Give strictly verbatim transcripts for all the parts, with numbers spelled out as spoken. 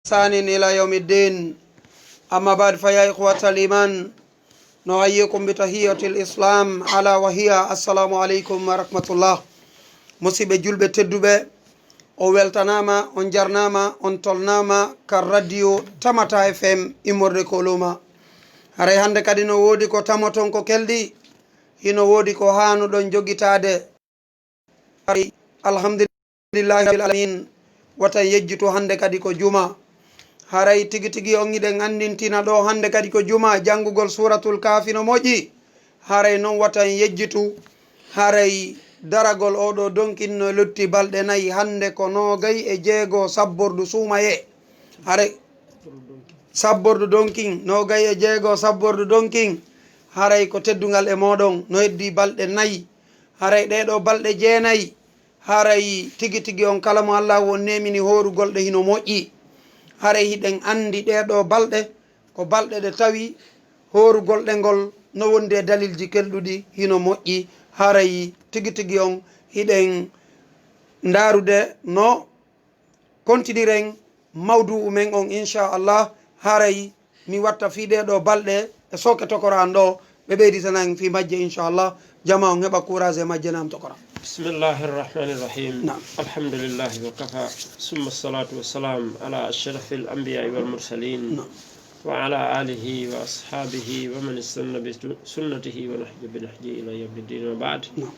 بإحسان إلى يوم الدين. أما بعد، فيا إخوة الإيمان، نحييكم بتحية الإسلام، ألا وهي السلام عليكم ورحمة الله. Musidɓe julɓe tedduɓe, on weltanaama, on jarnaama, on tolnaama ka radio Tamata F M immorde ko Looma. Haray hannde kadi no woodi ko tamoton ko kelɗi, hino woodi ko haanuɗon jogitaade. Haray, alhamdulillahi rabbil alamin, watan yejjitu hannde kadi ko juma. Haray tigi tigi on hiɗen anndintina ɗo hannde kadi ko juma, janngugol Suuratul Kaafi no moƴƴi. Haray non watan yejjitu, haray daragol oo ɗoo donkin no lutti balɗe nayi, hannde ko noogay e jeego sabbordu suumayee. Haray sabbordu donkin, noogay e jeego sabbordu donkin, haray ko teddungal e mooɗon, no heddii balɗe nayi. Haray ɗee ɗoo balɗe jeenayi, haray tigi tigi on kala mo Allaahu on neemini hoorugol ɗe hino moƴƴi. Haray hiɗen anndi ɗee ɗoo balɗe ko balɗe ɗe tawi hoorugol ɗe ngol no wondi e dalilji kelɗuɗi hino moƴƴi. Haray tigi tigi on hiɗen ndaarude no kontiniren mawdu'u men on, inchallah. Haray mi watta fii ɗee ɗoo balɗe e sooke tokora an ɗoo, ɓe ɓeyditanan fii majje, inchallah. Jama on heɓa courage e majje, naam tokora. بسم الله الرحمن الرحيم. نعم. الحمد لله وكفى، ثم الصلاة والسلام على أشرف الأنبياء والمرسلين. نعم. وعلى آله وأصحابه ومن استن بسنته ونهج بنهجه إلى يوم الدين، وبعد. نعم.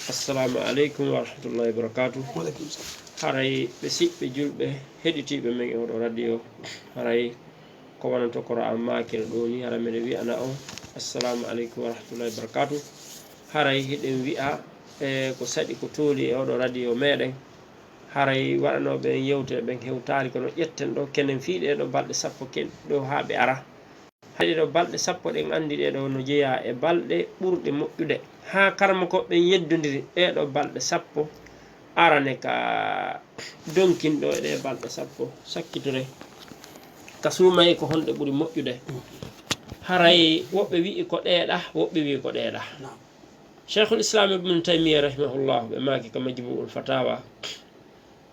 السلام عليكم ورحمة الله وبركاته. وعليكم السلام. Haray ɓe siɓɓe julɓe heɗitiiɓe men e oɗo radio, haray ko wonanto ko ra'a maakere ɗo ni, haray meɗe wi'ana on assalamu aleykum wa rahmatullahi wa barakatuh. Haray hiɗen wi'a, e, ko saɗi ko tooli e oɗo radio meɗen, haray waɗanooɓe en yewtere ɓen hewtaali, kono ƴetten ɗo kenen fii ɗee ɗoo balɗe sappo ken ɗo haa ɓe ara. Haray ɗee ɗoo balɗe sappo ɗen, anndi ɗee ɗoo no jeyaa e balɗe ɓurɗe moƴƴude. Haa karamokooɓe ɓen yeddondiri ɗee ɗoo balɗe sappo arane ka donkin ɗoo e ɗee balɗe sappo sakkitore ka suumayee ko honɗe ɓuri moƴƴude. Haray woɓɓe wi'i ko ɗee ɗaa, woɓɓe wi'i ko ɗee ɗaa. Naam. Sheikhul Islam Ibn Taymiyyah rahimahullah, ɓe maaki ka Majmu'ul Fatawa,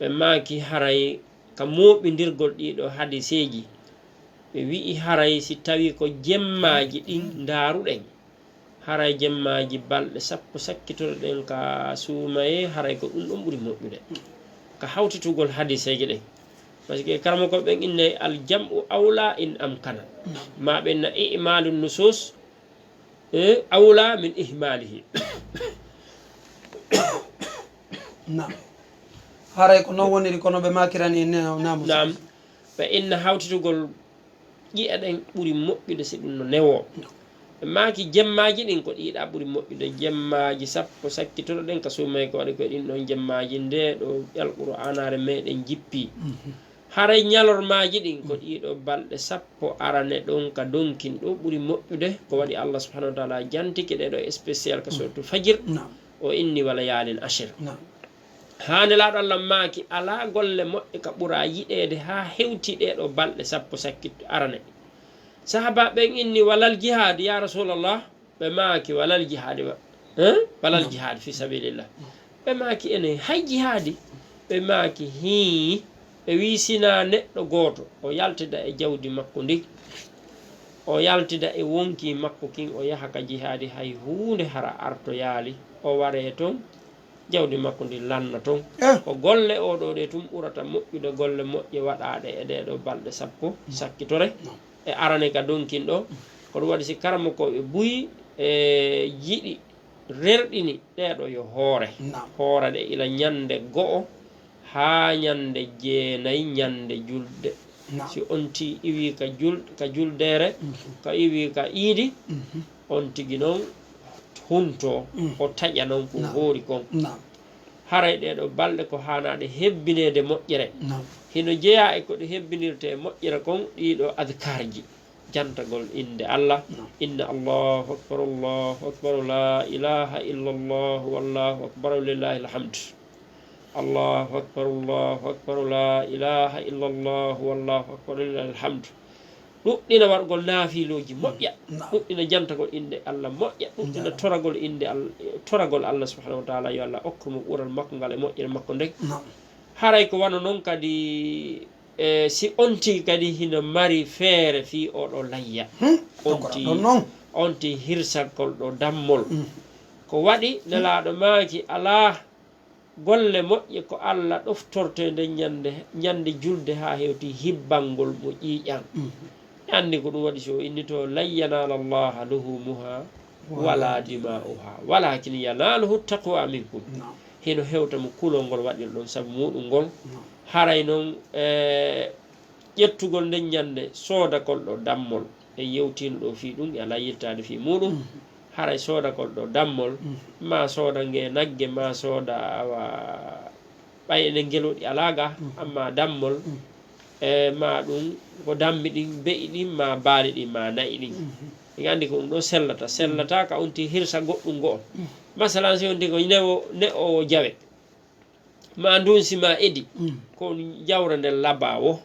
ɓe maaki haray ka mooɓindirgol ɗii ɗoo hadiseeji, ɓe wi'i haray si tawii ko jemmaaji ɗin ndaaruɗen, haray jemmaaji balɗe sappo sakkitoro ɗen ka suumayee, haray ko ɗun ɗon ɓuri moƴƴude ka hawtitugol hadiseeje ɗen. Parce que karamoko ɓen inne al jam'u awla in amkana. Naam. Ma ɓe inna i'malu nusus, eh, awla min ihmalihi. Naam. Haray ko non woniri, kono ɓe maakirani en ne-, naam. Naam. Ɓe inna hawtitugol ƴi'e ɗen ɓuri moƴƴude si ɗun no newoo. Ɓe maaki jemmaaji ɗin ko ɗii ɗaa ɓuri moƴƴude. Jemmaaji sappo sakkitoro ɗen ka suumayee ko waɗi ko e ɗin ɗon jemmaaji ndee ɗoo Alqur'aanaare meɗen jippii. Mhm. Haray ñalormaaji ɗin ko ɗii ɗoo balɗe sappo arane ɗon ka donkin ɗoo ɓuri moƴƴude. Ko waɗi Allah subhanahu wa ta'ala jantike ɗee ɗoo spécial ka suratu Fajr. Naam. O inni wa layalin ashir. Naam. Haa Nelaaɗo Allah maaki, alaa golle moƴƴe ka ɓura yiɗeede haa hewtii ɗee ɗoo balɗe sappo sakkit arane. Sahaabaaɓe ɓen inni, walal jihaad, yaa Rasuulallah? Ɓe maaki, walal jihaadi wa-, eh? Walal jihaadi fii sabilillah. Ɓe maaki, enen hay jihaadi? Ɓe maaki, hii. Ɓe wi'i, sinaa neɗɗo gooto, o yaltida e jawdi makko ndin, o yaltida e wonkii makko kin, o yaha ka jihaadi, hay huunde hara artoyaali, o waree ton, jawdi makko ndin lanna ton. Eh. Ko golle oo ɗoo ɗee tun ɓurata moƴƴude golle moƴƴe waɗaaɗe e ɗee ɗoo balɗe sappo sakkitore. Naam. E arane ka donkin ɗoo. Ko ɗun waɗi si karamokooɓe buy e yiɗi rerɗini ɗee ɗoo yo hoore. Naam. Hoora ɗe ila ñande go'o haa ñande jeenayi ñande julde. Naam. Si on tii iwii ka jul-, ka juldeere, mhm, ka iwii ka iidi, mhm, on tigi non huntoo, mm, o taƴa non ko, naam, hoori kon. Naam. Haray ɗee ɗoo balɗe ko haanaaɗe hebbineede moƴƴere. Naam. Hino jeyaa e ko ɗe hebbinirtee moƴƴere kon, ɗii ɗoo adkaarji. Jantagol innde Allah. Naam. Inna Allahu akbar, Allahu akbar, la ilaha illa Allah, wallahu akbar, lillahi alhamd. Allahu akbar, Allahu akbar, la ilaha illa Allah, wallahu akbar, lillahi alhamd. Ɗuɗɗina waɗugol naafiilooji moƴƴa. Naam. Ɗuɗɗina jantagol innde Allah moƴƴa. Ɗuɗɗina, naam, toragol innde Al-, toragol Allah subhanahu wa ta'ala, yo Allah okku mo ɓural makko ngal e moƴƴere makko nden. Naam. Haray ko wano non kadi E si on tigi kadi hino mari feere fii oɗo layya. Hmm, on tigi hirsankol ɗo dammol. Hmm. Ko waɗi Nelaaɗo maaki alaa golle moƴƴe ko Alla ɗoftorte nde ñande, ñande julde haa hewti hibbangol mo ƴiiƴan. Hmm. Anndi ko ɗum waɗi si o inni to, "Lan yanaala Allaha luhumuha wala dima'uha, walakin yanaluhu taqwa minkum." Naam. Hino hewta mo kulol ngol waɗirɗon sabu muɗum ngol. Naam. Haray non, e, ƴettugol nden ñande soodakol ɗo dammol. En yewtiino ɗo fii ɗum, e alaa yiltaade fii muɗum. Mhm. Haray soodakol ɗo dammol, mhm, maa sooda nge nagge, maa sooda awa ɓay enen ngeloɗi alaa ga, mhm, amma dammol, mhm, e maa ɗum ko dammi ɗin, be'i ɗin, maa baali ɗin, maa na'i ɗin. Mhm. En anndi ko ɗum ɗo sellata, sellata ka on tigi hirsa goɗɗum go'o. Mhm. Masalan, si on tigi ko newo, ne'oowo jawe, maa ndunsi, maa edi, mm, ko jawre nden labaa wo.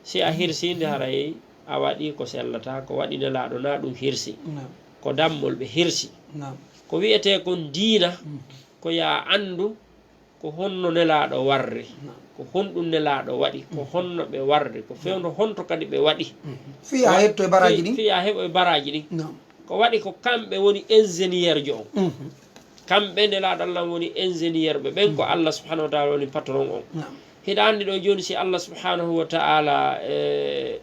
Si a hirsi nde, haray a waɗi ko sellata, ko waɗi Nelaaɗo na ɗum hirsi. Naam. Ko dammol ɓe hirsi. Naam. Ko wi'etee kon diina, mm, ko yaa anndu ko honno Nelaaɗo warri, naam, ko honɗum Nelaaɗo waɗi, ko, mm, honno ɓe warri, ko fewndo honto kadi ɓe waɗi. Mm. Fii a heɓto e baraaji ɗin? Fii a heɓo e baraaji ɗin. Naam. Ko waɗi ko kamɓe woni ingénieur jo on. Mhm. Kamɓe Nelaaɗo Alla woni ingénieur ɓe ɓen, ko, mhm, Alla subhanahu wa ta'ala woni patron on. Naam. Hiɗa anndi ɗo jooni si Alla subhanahu wa ta'ala, e,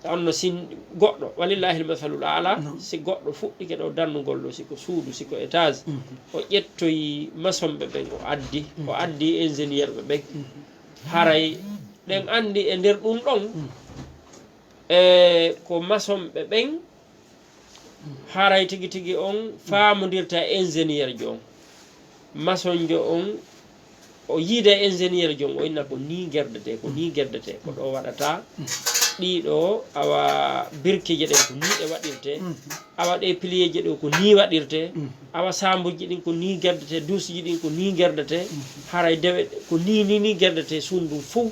onno si goɗɗo, walillahi almathalul a'la, naam, si goɗɗo fuɗɗike ɗo dannugol ɗo, si ko suudu, si ko étage, mhm, o ƴettoyi maçon ɓe ɓen, o addi, o, mhm, addi ingénieur ɓe ɓen. Mhm. Haray ɗen anndi e nder ɗum ɗon, mhm, e ko maçon ɓe ɓen, haray tigi tigi on faamondirta e ingénieur jo on. Maçon jo on, o yiida e ingénieur jo on, o inna ko nii gerdetee, ko nii gerdetee, ko ɗo waɗata. Ɗii ɗo, awa, birkeeje ɗen ko nii ɗe waɗirtee. Awa, ɗee piliyeeje ɗo ko nii waɗirtee. Awa, saambuuji ɗin ko nii gerdetee, duusuuji ɗin ko nii gerdetee. Haray dewe ko nii, nii, nii gerdetee, suudu ndun fow.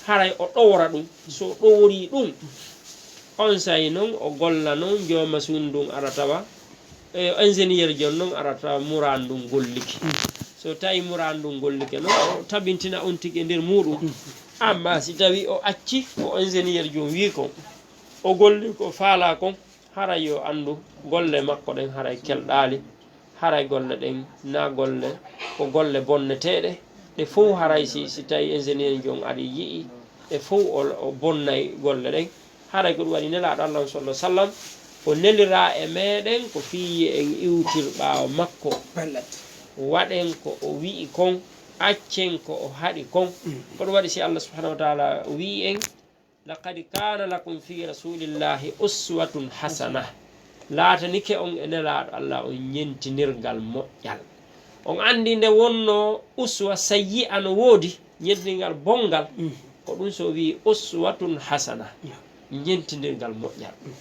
Haray o ɗowra ɗum. So o ɗowrii ɗum, onsay non o golla non jooma suudu ndun ara tawa, e, ingénieur jo on non ara tawa muraadu ndun gollike. So tawi muraadu ndun gollike non, o tabintina on tigi e nder muuɗum. Amma si tawi o acci ko ingénieur jo on wi'i kon, o golli ko faalaa kon, haray yo anndu golle makko ɗen haray kelɗaali. Haray golle ɗen na golle, ko golle bonneteeɗe. Ɗe fow haray si, si tawi ingénieur jo on ari yi'i, ɗe fow o, o bonnay golle ɗen. Haray ko ɗum waɗi Nelaaɗo Alla on, sallallahu alaihi wasallam, o neliraa e meɗen ko fii en iwtir ɓaawo makko. Pellet. Waɗen ko o wi'i kon, accen ko o haɗi kon. Mm. Ko ɗum waɗi si Alla subhanahu wa ta'ala wi'i en, "Laqad kana lakum fi rasulillahi uswatun hasana." Laatanike on e Nelaaɗo Alla on ñentinirgal moƴƴal. On anndi nde wonno uswa sayyi'a no woodi, ñentinirgal bonngal, mm, ko ɗum so o wi'i uswatun hasana, ñentinirgal moƴƴal. Mm.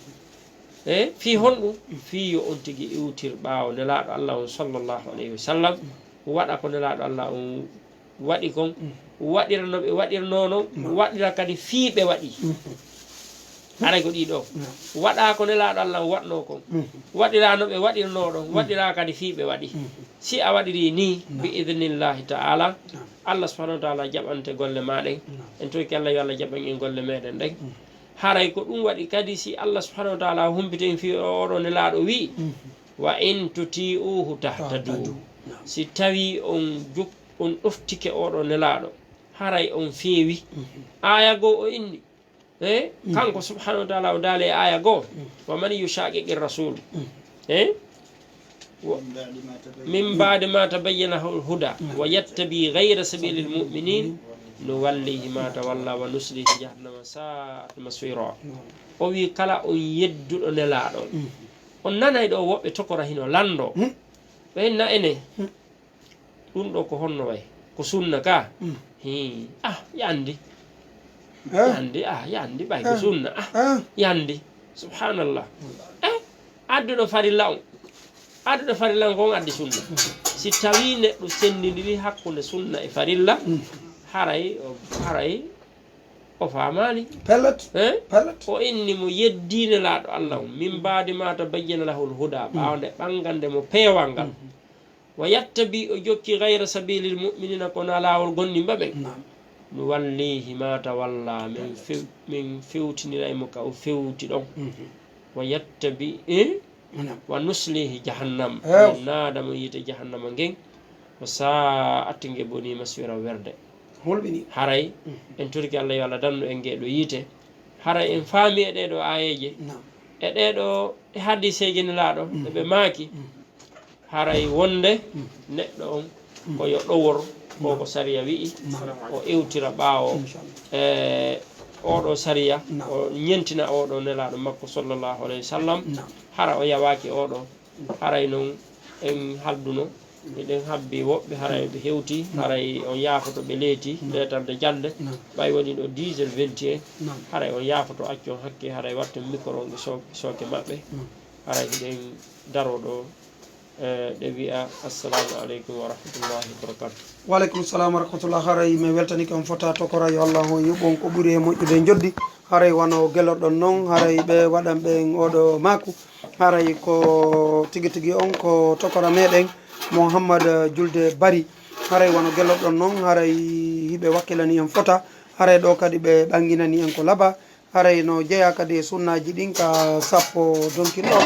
E fii honɗum? Mm. Fii yo on tigi iwtir ɓaawo Nelaaɗo Alla on, sallallahu alayhi wa sallam, mm, waɗa ko Nelaaɗo Alla on waɗi kon, mm, waɗira no ɓe waɗirnoo non, mm, waɗira kadi fii ɓe waɗi. Mm. Haray ko ɗii ɗoo. Mm. Waɗa ko Nelaaɗo Alla on waɗnoo kon. Mm. Waɗira no ɓe waɗirnoo ɗon, mm, waɗira kadi fii ɓe waɗi. Mm. Si a waɗirii nii, mm, bi idnillahi ta'ala, mm, Alla subhanahu wa ta'ala jaɓante golle maa ɗen. Mm. En toyke Alla yo Alla jaɓan en golle meɗen ɗen. Mm. Haray ko ɗum waɗi kadi si Alla subhanahu wa ta'ala humpiti en fii oɗo Nelaaɗo wi'i, mm, "Wa in tuti'uhu tahtadu." Tahtadu. Naam. Si tawii on juk-, on ɗoftike oɗo Nelaaɗo, haray on feewi. Mhm. Aaya goo o inni, e, mhm, kanko subhanahu wa ta'ala o daali e aaya goo, mhm, "Wa man yushaqiqir rasul." Mhm. E? Wa-, "Min ba'di ma tabayyana, min ba'di ma tabayyana lahul huda, mhm, wa yattabi ghayra sabilil mu'minin, nuwallihi ma tawalla wa nuslihi jahannama sa'at masira." Mhm. O wi kala on yedduɗo Nelaaɗo. Mhm. On nanay ɗo woɓɓe tokora hino lanndoo. Hmm. Ɓe inna ene. Hmm. Ɗum ɗo ko honno way? Ko sunna ka? Hmm. Hii. Ah, yandi. Eh? Yandi, ah, yandi ɓay ko, eh, sunna. Ah, eh, yandi. Subhanallah. Eh? Adduɗo farilla on. Adduɗo farilla on ko on addi sunna. Hmm. Si tawi neɗɗo senndindiri hakkunde sunna e farilla, hmm, haray, haray o faamaali. Pellet. Eh? Pellet. O inni mo yeddii Nelaaɗo Allah on. Min baadi ma tabayyana lahul huda, mm, ɓaawo nde ɓanngande mo peewal ngal. Mm. Wa yattabi, o jokki, gayra sabilil mu'minina, kono laawol gomɗinɓe ɓen. Naam. نوليه ما تولى, min few-, min fewtiniray mo ka o fewti ɗon. Mhm. Wa yattabi, eh? Naam. Wa nuslihi jahannam. Ew. Min naada mo yiite jahannama ngen. Wa sa'at, nge boni masira werde. Hulɓini. Haray, mhm, en torki Allah yo Allah dandu en nge ɗo yiite. Haray en faami e ɗee ɗo aayeeje. Naam. E ɗee ɗo e hadiiseeje Nelaaɗo, mhm, ɓe maaki. Mhm. Haray wonde, mm, neɗɗo on, mm, ko yo ɗowor ko, mm, ko sariya wi'i, mm, o iwtira ɓaawo, inchallah, e oɗo sariya, naam, o ñentina oɗo Nelaaɗo makko sallallahu alayhi wa sallam. Naam. Hara o yawaaki oɗo, mm, haray non en halduno, mm, eɗen habbi woɓɓe, haray ɓe hewti, mm, haray on yaafoto ɓe leeti, mm, leetande jannde, naam, ɓay woni ɗo dix heures vingt et un, naam, haray on yaafoto, accon hakke, haray watten micro on e so-, sooke maɓɓe, naam, haray hiɗen daro ɗo. Eh, ɗe wi'a, "Assalamu aleykum wa rahmatullahi wa barakatuh." Wa aleykum salam wa rahmatullah. Haray mi weltanike on fota tokora, yo Allah on yuɓɓon ko ɓuri e moƴƴude e joddi. Haray wano gelorɗon non, haray ɓe waɗan ɓen oɗo maaku. Haray ko tigi tigi on ko tokora meɗen Mouhammad Julde Bari. Haray wano gelorɗon non, haray hiɓe wakkilani en fota. Haray ɗo kadi ɓe ɓanginani en ko laba. Haray no jeyaa kadi e sunnaaji ɗin ka sappo donkin ɗo.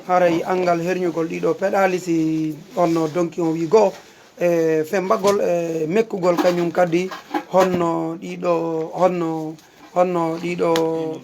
Haray anngal herñugol ɗiɗo peɗaali, si honno donki on wi go'o, e femmbagol, e mekkugol kañum kadi honno ɗiɗo, honno, honno ɗiɗo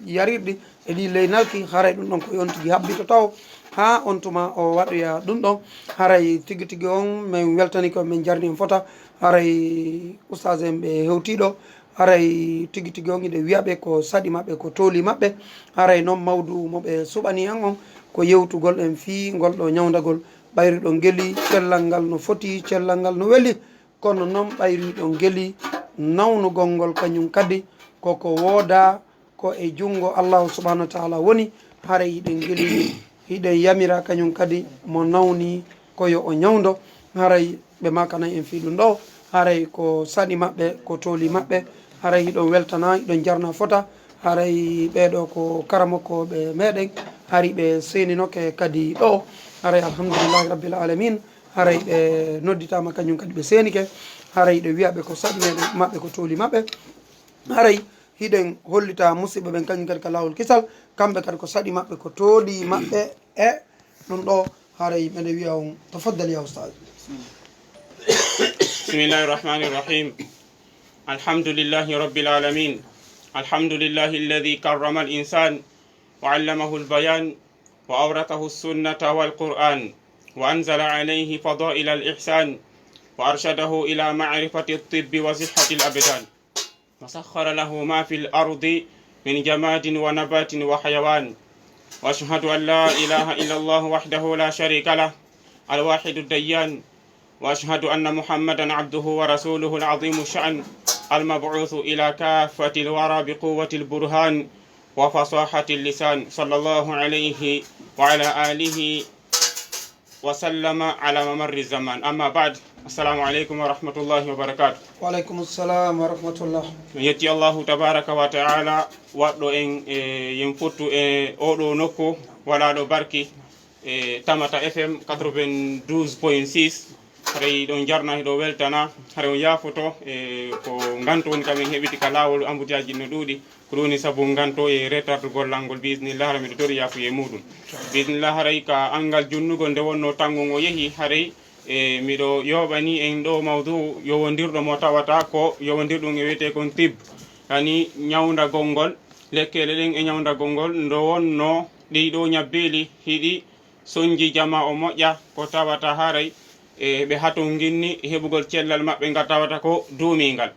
yarirɗi e ɗi ley nalki, haray ɗum ɗon ko on tigi habbito taw haa on tuma o waɗoya ɗum ɗon. Haray tigi tigi on min weltani ko min jarni en fota. Haray ustaas en ɓe hewtii ɗo. Haray tigi tigi on hiɗen wi'a ɓe ko saɗi maɓɓe, ko tooli maɓɓe. Haray non mawdu mo ɓe suɓani en on ko yewtugol en fii ngol ɗo ñawndagol. Ɓayri ɗo ngeli, cellal ngal no foti, cellal ngal no weli. Kono non ɓayri ɗo ngeli, nawnugol ngol kañum kadi koko woodaa, ko e junngo Allahu subhanahu wa taala woni. Haray hiɗen ngeli, hiɗen yamira kañum kadi mo nawni ko yo o ñawndo. Haray ɓe makanay en fii ɗum ɗo. Haray ko saɗi maɓɓe, ko tooli maɓɓe. Haray hiɗon weltana, hiɗon jarna fota. Haray ɓee ɗo ko karamokooɓe meɗen. Hari ɓe seeninoke kadi ɗo. Haray alhamdulillahi rabbil alamin. Haray ɓe nodditaama kañum kadi ɓe seenike. Haray ɗe wi'a ɓe ko saɗi meɗen, maɓɓe ko tooli maɓɓe. Haray hiɗen hollita musiɓɓe ɓen kañum kadi ka laawol kisal, kamɓe kadi ko saɗi maɓɓe, ko tooli maɓɓe e ɗum ɗo, haray meɗen wi'a on, tafaddal ya ustaz. بسم الله الرحمن الرحيم. الحمد لله رب العالمين. الحمد لله الذي كرم الإنسان وعلمه البيان وأورثه السنة والقرآن وأنزل عليه فضائل الإحسان وأرشده إلى معرفة الطب وصحة الأبدان. وسخر له ما في الأرض من جماد ونبات وحيوان. وأشهد أن لا إله إلا الله وحده لا شريك له الواحد الديان. وأشهد أن محمدا عبده ورسوله العظيم الشأن المبعوث إلى كافة الورى بقوة البرهان وفصاحة اللسان صلى الله عليه وعلى آله وسلم على ممر الزمان. أما بعد، السلام عليكم ورحمة الله وبركاته. Wa aleykum salam wa rahmatullah. En yetti Allahu tabaraka wa ta'ala waɗɗo en e yen fottu e oɗo nokku waɗaɗo barki e Tamata F M quatre-vingt-douze point six. Haray ɗon jarna, hiɗo weltana, haray on yaafoto e ko nganto woni kamen heɓiti ka laawol, embouteillage no ɗuuɗi. Ko ɗum woni sabu nganto e retardugol lanngol, biisnillah, hara miɗo tori yaafuye muɗum. Biisnillah, haray ka anngal junnugol nde wonno tanngo ngo yehi, haray e miɗo yooɓani en ɗo mawdu yowondirɗo mo tawata ko yowondirɗum e wiyetee kon tib, yani ñawndagol ngol, lekkeele ɗen e ñawndagol ngol, ndo wonno ɗii ɗo ñabbeeli hiɗi sonji jama o moƴƴa, ko tawata haray e ɓe hatonginni heɓugol cellal maɓɓe ngal tawata ko duumingal.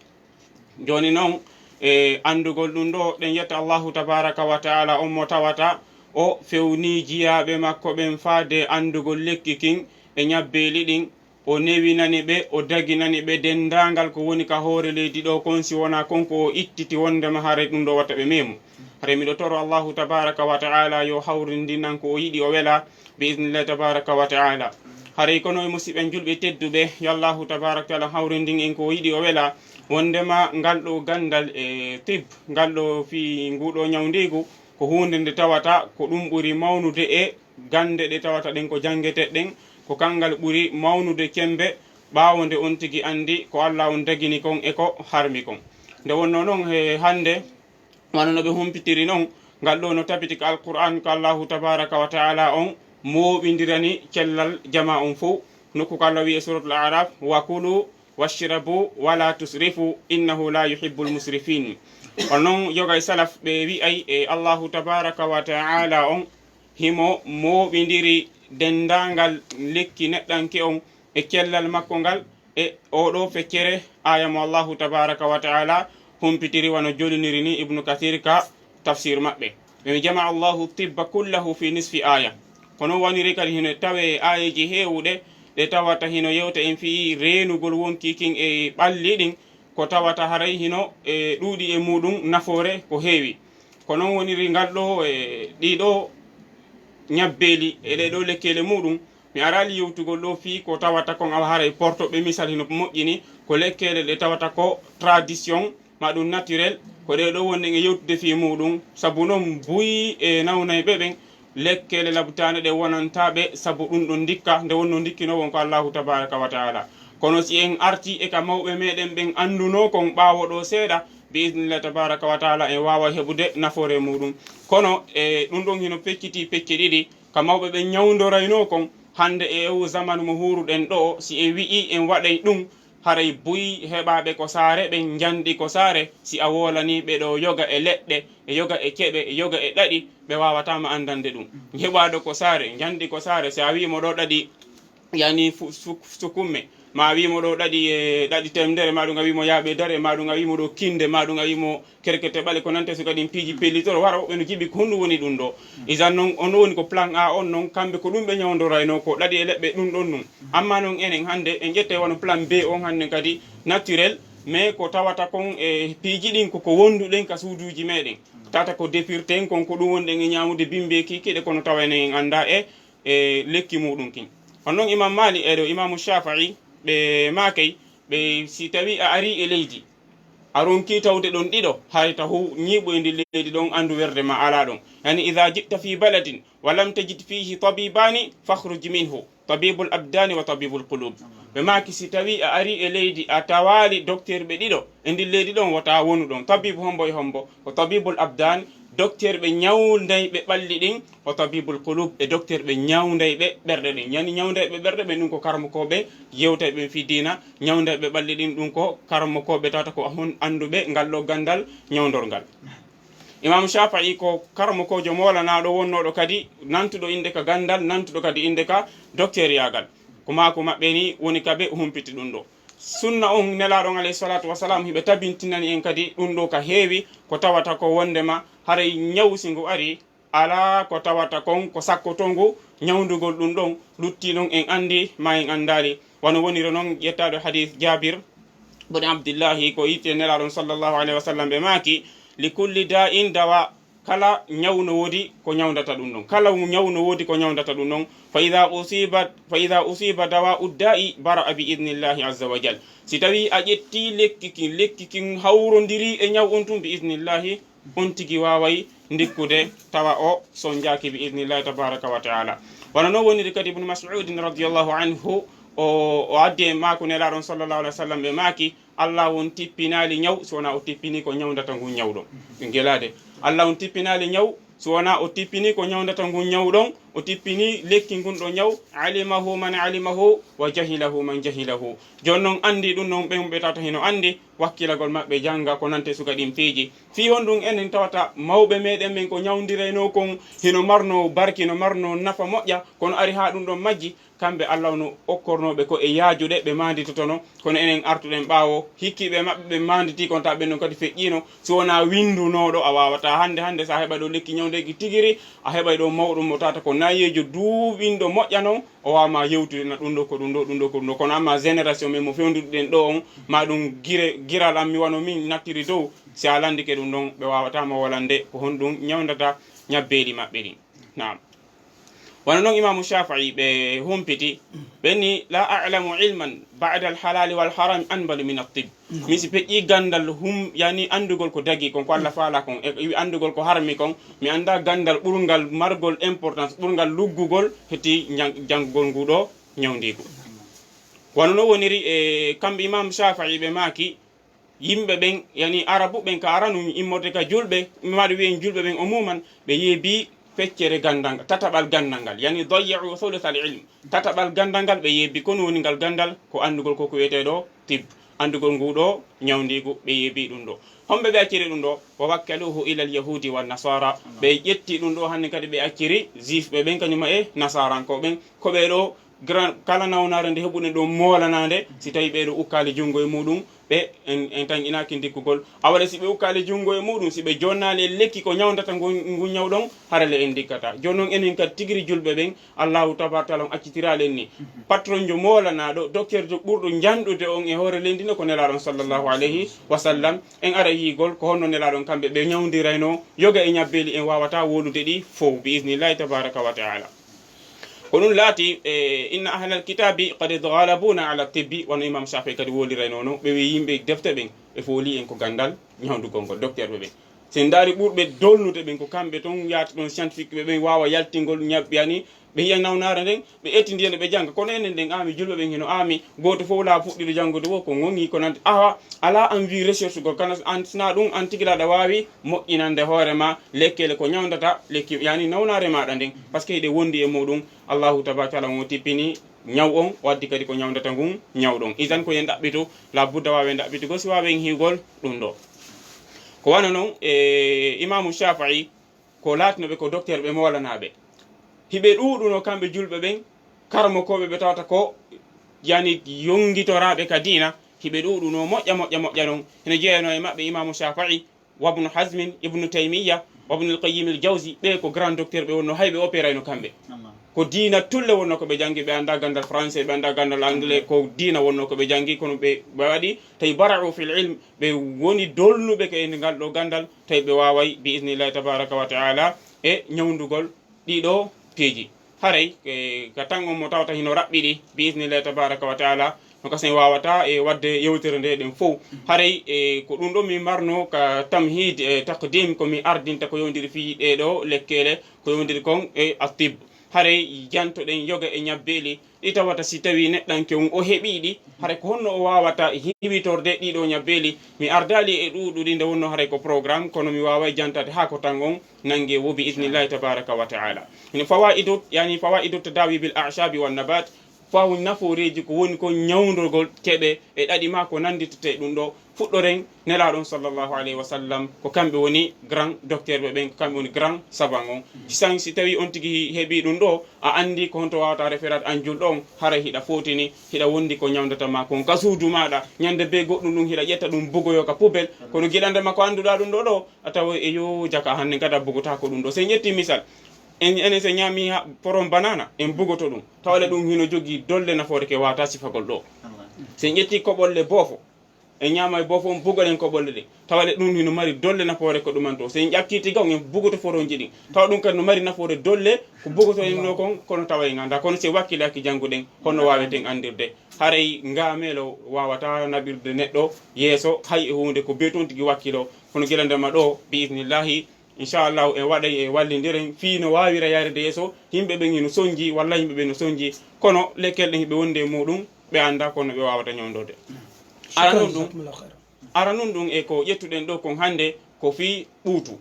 Jooni non, e anndugol ɗum ɗo, ɗen yetta Allahu tabaraka wa ta'ala, on mo tawata o fewni jiyaaɓe makko ɓen faade anndugol lekki kin e ñabbeeli ɗin, o newinani ɓe, o daginani ɓe denndaangal ko woni ka hoore leydi ɗo kon, si wonaa kon ko o ittiti wonndema haray ɗum ɗo watta ɓe meemu. Haray miɗo toro Allahu tabaraka wa ta'ala yo hawrindinan ko o yiɗi o wela, bi idnillahi tabaraka wa ta'ala. Haray kono e musiɓɓen julɓe tedduɓe, yo Allahu tabaraka wa ta'ala hawrindin en ko o yiɗi o wela, wonndema ngal ɗo ganndal e tib, ngal ɗo fii ngu ɗo ñawndiigu, ko huunde nde tawata ko ɗum ɓuri mawnude e gannde ɗe tawata ɗen ko janngeteeɗe ɗen, ko kanngal ɓuri mawnude cemmbe, ɓaawo nde on tigi anndi ko Allah on dagini kon e ko harmi kon. Nde wonnoo non e hannde, wano no ɓe humpitiri non, ngal ɗoo no tabiti ka Alqur'an, ko Allahu tabaraka wa ta'ala on mooɓindirani cellal jamaa on fow. Nokku ko Allah wi'i e Suratul A'raf, "Wa kulu washrabu wa la tusrifu, innahu la yuhibbul musrifin." Kono non, yoga e salaf ɓe wi'ay e Allahu tabaraka wa ta'ala on, himo mooɓindiri denndaangal lekki neɗɗanke on e cellal makko ngal, e oo ɗoo feccere aaya mo Allahu tabaraka wa ta'ala humpitiri wano joliniri ni Ibnu Kathir ka tafsir maɓɓe. Ɓe mi jama Allahu tibba kullahu fi nisfi aaya. Kono woniri kadi hino tawe e aayeeji heewuɗe ɗe tawata hino yewta en fii reenugol wonkii kin e ɓalli ɗin, ko tawata haray hino e ɗuuɗi e muɗum nafoore ko heewi. Ko non woniri ngal ɗoo e ɗii ɗoo ñabbeeli e ɗee ɗoo lekkeele muɗum. Mi araali yewtugol ɗoo fii ko tawata kon awa haray portoɓe misal hino moƴƴini ko lekkeele ɗe tawata ko tradition ma ɗum naturel, ko ɗee ɗoo wonɗen e yewtude fii muɗum. Sabu non buy e nawnayɓe ɓen, lekkeele labtaane ɗe wonanta ɓe sabu ɗum ɗon ndikka, nde wonnoo ndikkinoo won ko Allahu tabaraka wa ta'ala. Kono si en arti e ka mawɓe meɗen ɓen anndunoo kon ɓaawo ɗoo seeɗa, bi idnillahi tabaraka wa ta'ala en waawa heɓude nafoore muɗum. Kono e ɗum ɗon hino pecciti pecce ɗiɗi, ka mawɓe ɓen ñawndoraynoo kon, hannde e o zamanu mo huuruɗen ɗoo, si e wi'i en waɗay ɗum, haray buy heɓaaɓe ko saare, ɓe njanɗi ko saare, si a woolanii ɓe ɗoo yoga e leɗɗe, e yoga e keɓe, e yoga e ɗaɗi, ɓe waawataa ma anndande ɗum. Heɓaaɗo ko saare, njanɗi ko saare, si a wi'i mo ɗoo ɗaɗi, yani fu-, su-, sukumme, ma a wi'i mo ɗoo ɗaɗi e ɗaɗi temdere, ma ɗum a wi'i mo yaaɓe dare, ma ɗum a wi'i mo ɗoo kinde, ma ɗum a wi'i mo kerkete ɓale, ko nante suka ɗin piiji pellitoro, wara woɓɓe no jiɓi ko honɗum woni ɗum ɗoo. Isan non, on woni ko plan A on non, kamɓe ko ɗum ɓe ñawndoraynoo, ko ɗaɗi e leɗɗe ɗum ɗon ɗum. Amma non enen hannde en ƴettay wano plan B on hannde kadi naturel, mais ko tawata kon e piiji ɗin ko, ko wonduɗen ka suuduuji meɗen. Tata ko dépirten kon ko ɗum wonɗen e ñaamude bimbe kikiɗe, kono tawa enen en annda e, e lekki muɗum kin. On non Imam Malik e ɗo Imamu Shafi'i ɓe maakay, ɓe si tawi a ari e leydi, a ronki tawde ɗon ɗiɗo, hay ta hu ñiiɓu e ndi leydi ɗon, anndu werde ma alaa ɗon. Yani, "Idha ji'ta fi baladin wa lam tajid fihi tabibani, fakhruj minhu, tabibul abdani wa tabibul qulub." Ɓe maaki, si tawi a ari e leydi, a tawaali docteur ɓe ɗiɗo e ndi leydi ɗon, wota wonu ɗon. Tabibu hombo e hombo? Ko tabibul abdan, docteur ɓe ñawndayɓe ɓalli ɗin, o tabibul qulub, e docteur ɓe ñawndayɓe ɓerɗe ɗin. Yani ñawndayɓe ɓerɗe ɓen, ɗum ko karamokooɓe yewtayɓe fi diina, ñawndayɓe ɓalli ɗin, ɗum ko karamokooɓe tawata ko hon annduɓe ngal ɗo gandal ñawndorgal. Imam Shafi'i ko karamokoojo moolanaaɗo wonnooɗo kadi nantuɗo innde ka gandal, nantuɗo kadi innde ka docteuriyaagal. Ko maaku maɓɓe ni woni ka ɓe humpiti ɗum ɗo. Sunna on Nelaaɗo on alayhi salatu wasalam hiɓe tabintinani en kadi ɗum ɗo ka heewi, ko tawata ko wondema haray ñaw si ngu ari, alaa ko tawata kon ko sakkoto ngu ñawndugol ɗum ɗon, lutti non en anndi ma en anndaali. Wano woniri non ƴettaaɗo hadis Jabir bun Abdillahi ko yiite Nelaaɗo on sallallahu alayhi wa sallam ɓe maaki, "Li kulli da'in dawa." Kala ñaw no woodi ko ñawndata ɗum ɗon. Kala ñaw no woodi ko ñawndata ɗum ɗon. "Fa idha usiba, fa idha usiba dawa'u da'i bara'a bi idnillahi azza wa jal." Si tawi a ƴetti lekki kin, lekki kin hawrondiri e ñaw on tun bi idnillahi, on tigi waaway ndikkude tawa o sonjaaki bi idnillahi tabaraka wa ta'ala. Wano non woniri kadi Ibnu Mas'udin radiyallahu anhu, o, o addi e maaku Nelaaɗo on sallallahu alayhi wa sallam ɓe maaki, Allah on tippinaali ñaw, si wonaa o tippini ko ñawndata ngun ñaw ɗon. Ɗum gelaade. Allah on tippinaali ñaw, si wonaa o tippini ko ñawndata ngun ñaw ɗon, o tippini lekki ngun ɗo ñaw, "Alimahu man alimahu, wa jahilahu man jahilahu." Jooni non anndi ɗum non ɓen ɓe tawata hino anndi, wakkilagol maɓɓe jannga ko nante suka ɗin piiji. Fii honɗum enen tawata mawɓe meɗen ɓen ko ñawndiraynoo kon hino marnoo barki, no marnoo nafa moƴƴa, kono ari haa ɗum ɗon majji, kamɓe Allah no okkornooɓe ko e yaajuɗe ɓe maanditotono, kono enen artuɗen ɓaawo, hikkiiɓe maɓɓe ɓe maanditii kon, tawa ɓen ɗon kadi feƴƴiino, si wonaa winndunooɗo a waawataa. Hannde, hannde, so a heɓay ɗo lekki ñawndeeki tigiri, a heɓay ɗo mawɗo mo tawata ko nayeejo duuɓinɗo moƴƴa non, o waawma yewtude na ɗum ɗo ko ɗum ɗo, ɗum ɗo ko ɗum ɗo. Kono amma génération men mo fewnduɗen ɗo on, ma ɗum gire, giral am mi wano min nattiri dow, si a lanndike ɗum ɗon, ɓe waawataa ma wolande ko honɗum ñawndata ñabbeeli maɓɓe ɗin. Naam. Wano non Imaamu Shafi'i ɓe humpiti, ɓe ni, "La a'lamu ilman ba'da al-halali wal harami anbalu min at-tibb." Mi si feƴƴi gandal hum, yani anndugol ko dagi kon, ko Allah faala kon, e wi anndugol ko harmi kon, mi annda gandal ɓurngal margol importance, ɓurngal luggugol heti jang-, janngugol ngu ɗo ñawndiigu. Wano no woniri e kamɓe Imam Shafi'i, ɓe maaki, yimɓe ɓen, yani Arabu ɓen ka aranu immorde ka julɓe, maɗa wiyen julɓe ɓen umuman, ɓe yeebi feccere gandal ngal, tataɓal gandal ngal, yani dayya'u thuluthal ilm, tataɓal gandal ngal ɓe yeebi. Ko no woni ngal gandal? Ko anndugol ko ko wiyeteeɗo tib, anndugol ngu ɗo ñawndiigu, ɓe yeebi ɗum ɗo. Homɓe ɓe acciri ɗum ɗo? Wa wakkaluhu ila al yahudi wa nasara, ɓe ƴetti ɗum ɗo, hannde kadi ɓe acciri juif ɓe ɓen, kañum e nasaranko ɓen, ko ɓe ɗo grand, kala nawnaare nde heɓuɗen ɗo moolanaande, si tawi ɓeeɗo ukkaali junngo e muɗum, ɓe en, en tanƴinaaki ndikkugol. Awale si ɓe ukkaali junngo e muɗum, si ɓe jonnaali e lekki ko ñawndata ngu, ngu ñaw ɗon, harale en ndikkata. Jooni noon, enen kadi tigiri julɓe ɓen, Allahu tabaraka taala on accitiraali en ni. Patron jo moolanaaɗo, docteur jo ɓurɗo janɗude on e hoore leydi no ko Nelaaɗo on sallallahu alayhi wa sallam. En ara yiigol ko honno Nelaaɗo on kamɓe ɓe ñawndirayno yoga e ñabbeeli, en waawata wolude ɗi fow, bi isnillahi tabaraka wa taala. Ko ɗum laati, e, inna ahlal kitabi qad ghalabuna ala tibbi, wano Imam Shafi'i kadi wolirayno non, ɓe wi yimɓe defte ɓen, ɓe fooli en ko gandal ñawndugol ngol, docteur ɓe ɓen. Si en ndaari ɓurɓe dolnude ɓen, ko kamɓe ton yaata ɗon scientifique ɓe ɓen waawa yaltingol ñabbi ani, ɓe yiya nawnaare nden, ɓe ettindi en, ɓe jannga. Kono enen ɗen aami, julɓe ɓen hino aami, gooto fof la fuɗɗiɗo janngude wo ko gongi ko nandi. Awa, ala an wi recherche gol, kana an sina ɗum, an tigi laɗa waawi moƴƴinande hoore ma lekkele ko ñawndata lekki, yani nawnaare maɗa nden, parce que hiɗe wondi e muɗum. Allahu tabaraka taala on o tippini ñaw on, o addi kadi ko ñawndata ngun ñaw ɗon. Idan ko yen ɗaɓɓitu, la budda waawen ɗaɓɓitugol, si waawen hiwgol ɗum ɗo. Ko wano non, e, Imamu Shafi'i, ko laatinoɓe ko docteur ɓe moolanaaɓe. Hiɓe ɗuuɗuno kamɓe julɓe ɓen, karamokooɓe ɓe tawata ko, yani, yongitoraaɓe ka diina, hiɓe ɗuuɗuno moƴƴa, moƴƴa, moƴƴa non. Hino jeeyano e maɓɓe Imamu Shafi'i, wa Ibnu Hazmin, Ibnu Taymiyya, wa Ibnul Qayyim al Jawzi, ɓe ko grand docteur ɓe wonno, hay ɓe opérayno kamɓe. Ko diina tulle wonno ko ɓe jangi, ɓe annda gandal français, ɓe annda gandal anglais, ko diina wonno ko ɓe jangi, kono ɓe, ɓe waɗi, tawi bara'u fil ilm, ɓe woni dolnuɓe ko e ngal ɗo gandal, tawi ɓe waaway, bi isnillahi tabaraka wa taala, e ñawndugol ɗiɗo piiji. Haray, e, ka tan on mo tawata hino raɓɓiɗi, bi isnillahi tabaraka wa taala, no kasen wawata e wadde yewtere nde ɗen fow. Haray, e, ko ɗum ɗo mi marno ka tamhid, e, taqdim, ko mi ardinta ko yewndiri fii ɗee ɗo lekkele, ko yewndiri kon e atib. Haray jantoɗen yoga e ñabbeeli, ɗi tawata si tawi neɗɗanke on o heɓi ɗi, haray ko honno o wawata hiwitorde ɗiɗo ñabbeeli? Mi ardaali e ɗuuɗuɗi nde wonno haray ko programme, kono mi waaway jantade haa ko tan on nange wo, bi isnillahi tabaraka wa taala. Hino fawaidu, yani fawaidu tadawi bil a'shabi wan nabat, faw nafooreeji ko woni ko ñawndogol keɓe e ɗaɗi ma ko nannditete ɗum ɗo. Fuɗɗoren Nelaaɗo on sallallahu alayhi wa sallam, ko kamɓe woni grand docteur ɓe ɓen, ko kamɓe woni grand savant on. Sisan si tawi on tigi heɓi ɗum ɗo, a anndi ko honto wawata referaade an julɗo on, haray hiɗa fotini, hiɗa wondi ko ñawndata ma kon ka suudu maɗa. Ñande be goɗɗum ɗum hiɗa ƴetta ɗum bugoyo ka poubelle. Kono gila ndema ko annduɗa ɗum ɗo ɗo, a tawa e yo jaka hannde gada bugotako ɗum ɗo. Si en ƴetti misal, en, enen si en ñaami ha, poron banana, en bugoto ɗum. Tawale ɗum hino jogii dolle nafoore ke wata sifagol ɗo. Si en ƴetti koɓolle boofo, en ñaama e boofo on, bugoɗen koɓolle ɗen. Tawale ɗum hino mari dolle nafoore ko ɗumanto. Si en ƴakki tiga on, en bugoto foronji ɗin. Tawa ɗum kadi no mari nafoore dolle ko bugoto en ɗo kon, kono tawa en annda. Kono si en wakkilaaki jannguɗen, honno waaweten anndirde? Haray ngaamelo wawata naɓirde neɗɗo yeeso, hay e huunde ko be toon tigi wakkilo. Kono gila ndema ɗo, bi isnillahi, inchallahu, en waɗay e wallindiren fii no waawira yaarede yeeso. Yimɓe ɓen hino sonji, walla yimɓe ɓen no sonji, kono lekkel ɗen hiɓe wondi e muɗum, ɓe annda kono ɓe wawata ñawndorde. Ara non ɗum, ara non ɗum e ko ƴettuɗen ɗo kon hannde, ko fii ɓuutu.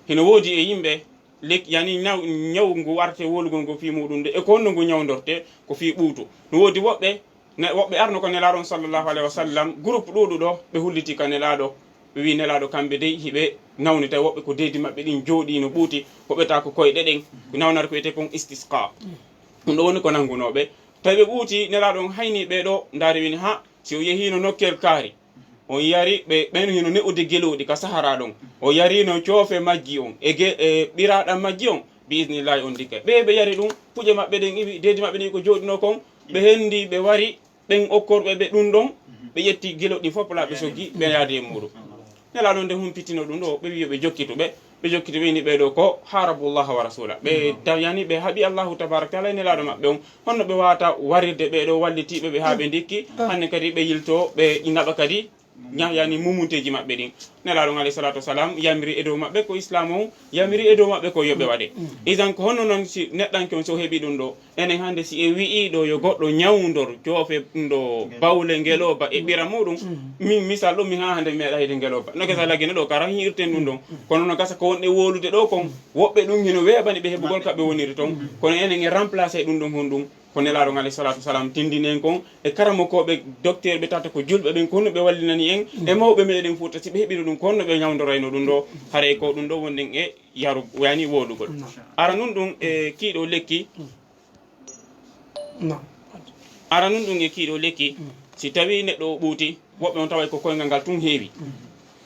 Hino woodi e yimɓe, lek-, yani ñaw, ñaw ngu warte wolugol ngo fii muɗum nde, e ko honno ngu ñawndorte, ko fii ɓuutu. No woodi woɓɓe, ne, woɓɓe arno ko Nelaaɗo on sallallahu alayhi wa sallam, groupe ɗuuɗuɗo, ɓe hulliti ka Nelaaɗo, ɓe wi Nelaaɗo kamɓe dey hiɓe nawni, tawi woɓɓe ko deedi maɓɓe ɗin jooɗi no ɓuuti, ko ɓeta ko koyɗe ɗen, ko nawnata ko wiyete kon istisqa. Ɗum ɗo woni ko nanngunooɓe. Tawi ɓe ɓuuti, Nelaaɗo on hayni ɓe ɗo, ndaari wini ha, si o yehino nokkel kaari, on yari ɓe, ɓen hino ne'ude gelooɗi ka Sahara ɗon. O yarino coofe majji on, e ge-, e ɓiraaɗam majji on, bi isnillahi on dikkay. Ɓe, ɓe yari ɗum, puƴe maɓɓe ɗen iwi, deedi maɓɓe ɗin ko jooɗino kon, ɓe hendi, ɓe wari, ɓen okkorɓe ɓe ɗum ɗon, ɓe ƴetti gelooɗi fof pla, ɓe soggi, ɓe yaadi e muɗum. Nelaaɗo nde humpitino ɗum ɗo, ɓe wi yo ɓe jokkitu ɓe, ɓe jokkiti ɓe ni ɓe ɗo ko harabu Allah wa rasula. Ɓe da-, yani ɓe haɓi Allahu tabaraka taala e Nelaaɗo maɓɓe on. Honno ɓe wawata warirde ɓe ɗo wallitiiɓe ɓe haa ɓe ndikki, hannde kadi ɓe yilto, ɓe naɓa kadi ña-, yani mumunteeji maɓɓe ɗin. Nelaaɗo on alayhi salatu wasalam yamiri e dow maɓɓe ko islam on yamiri e dow maɓɓe ko yo ɓe waɗe. Idan ko honno noon si neɗɗanke on so heɓi ɗum ɗo? Enen hannde si e wi'i ɗo yo goɗɗo ñawndor joofe ɗum ɗo bawle ngelooba e ɓira muɗum, min misal ɗum min haa hannde mi meeɗa heɗi ngelooba. No gasa laggine ɗo kara hiirten ɗum ɗon. Kono no gasa ko wonɗe wowlude ɗo kon, woɓɓe ɗum hino weeɓani ɓe heɓugol ka ɓe woniri ton. Kono enen e remplacé ɗum ɗon honɗum? Ko Nelaaɗo on alayhi salatu wasalam tindini en kon, e karamokooɓe, docteur ɓe tata ko julɓe ɓen, ko honno ɓe wallinani en, e mawɓe meɗen Fuuta, si ɓe heɓino ɗum, ko honno ɓe ñawndorayno ɗum ɗo? Haray ko ɗum ɗo wonɗen e yaru, yani wowlugol. Ara nun ɗum e kii ɗo lekki. Ara nun ɗum e kii ɗo lekki, si tawi neɗɗo o ɓuuti, woɓɓe on taway ko koyngal ngal tun heewi.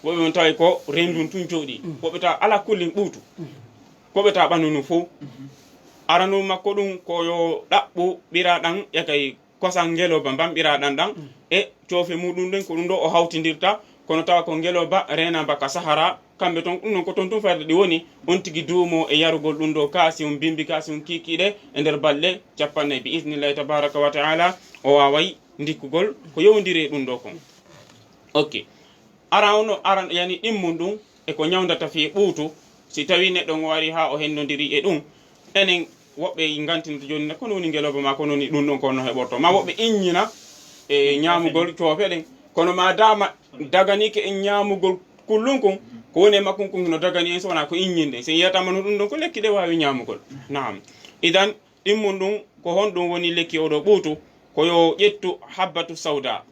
Woɓɓe on taway ko renndun tun jooɗi. Woɓɓe tawa ala kullin ɓuutu. Ko ɓe tawa ɓannu nu fow. Aranol makko ɗum ko yo ɗaɓɓu ɓira ɗan, yakay kosan ngelooba mban ɓira ɗan ɗan, e coofe muɗum ɗen, ko ɗum ɗo o hawtindirta, kono tawa ko ngelooba reenaaba ka Sahara, kamɓe ton, ɗum ɗon ko ton tun fayda ɗi woni, on tigi duumo e yarugol ɗum ɗo kaasi on bimbi, kaasi on kiikiiɗe e nder balɗe cappannayi. Bi isnillahi tabaraka wa taala, o waaway ndikkugol ko yowndiri e ɗum ɗo kon. Ok. Ara ono, ara yani ɗimmun ɗum e ko ñawndata fii ɓuutu, si tawi neɗɗo on o ari haa o hendondiri e ɗum, enen woɓɓe ngantinta jooni na, kono woni ngelooba ma, kono woni ɗum ɗon, kono no heɓorto. Ma woɓɓe inñina e ñaamugol coofe ɗen. Kono ma dama daganike en ñaamugol kullun kun, ko woni e makkun kun hino dagani en, so wonaa ko inñinde. Si en yiyata manu ɗum ɗon, ko lekki ɗe waawi ñaamugol. Naam. Idan, ɗimmun ɗum, ko honɗum woni lekki oɗo ɓuutu? Ko yo ƴettu habbatu sawda.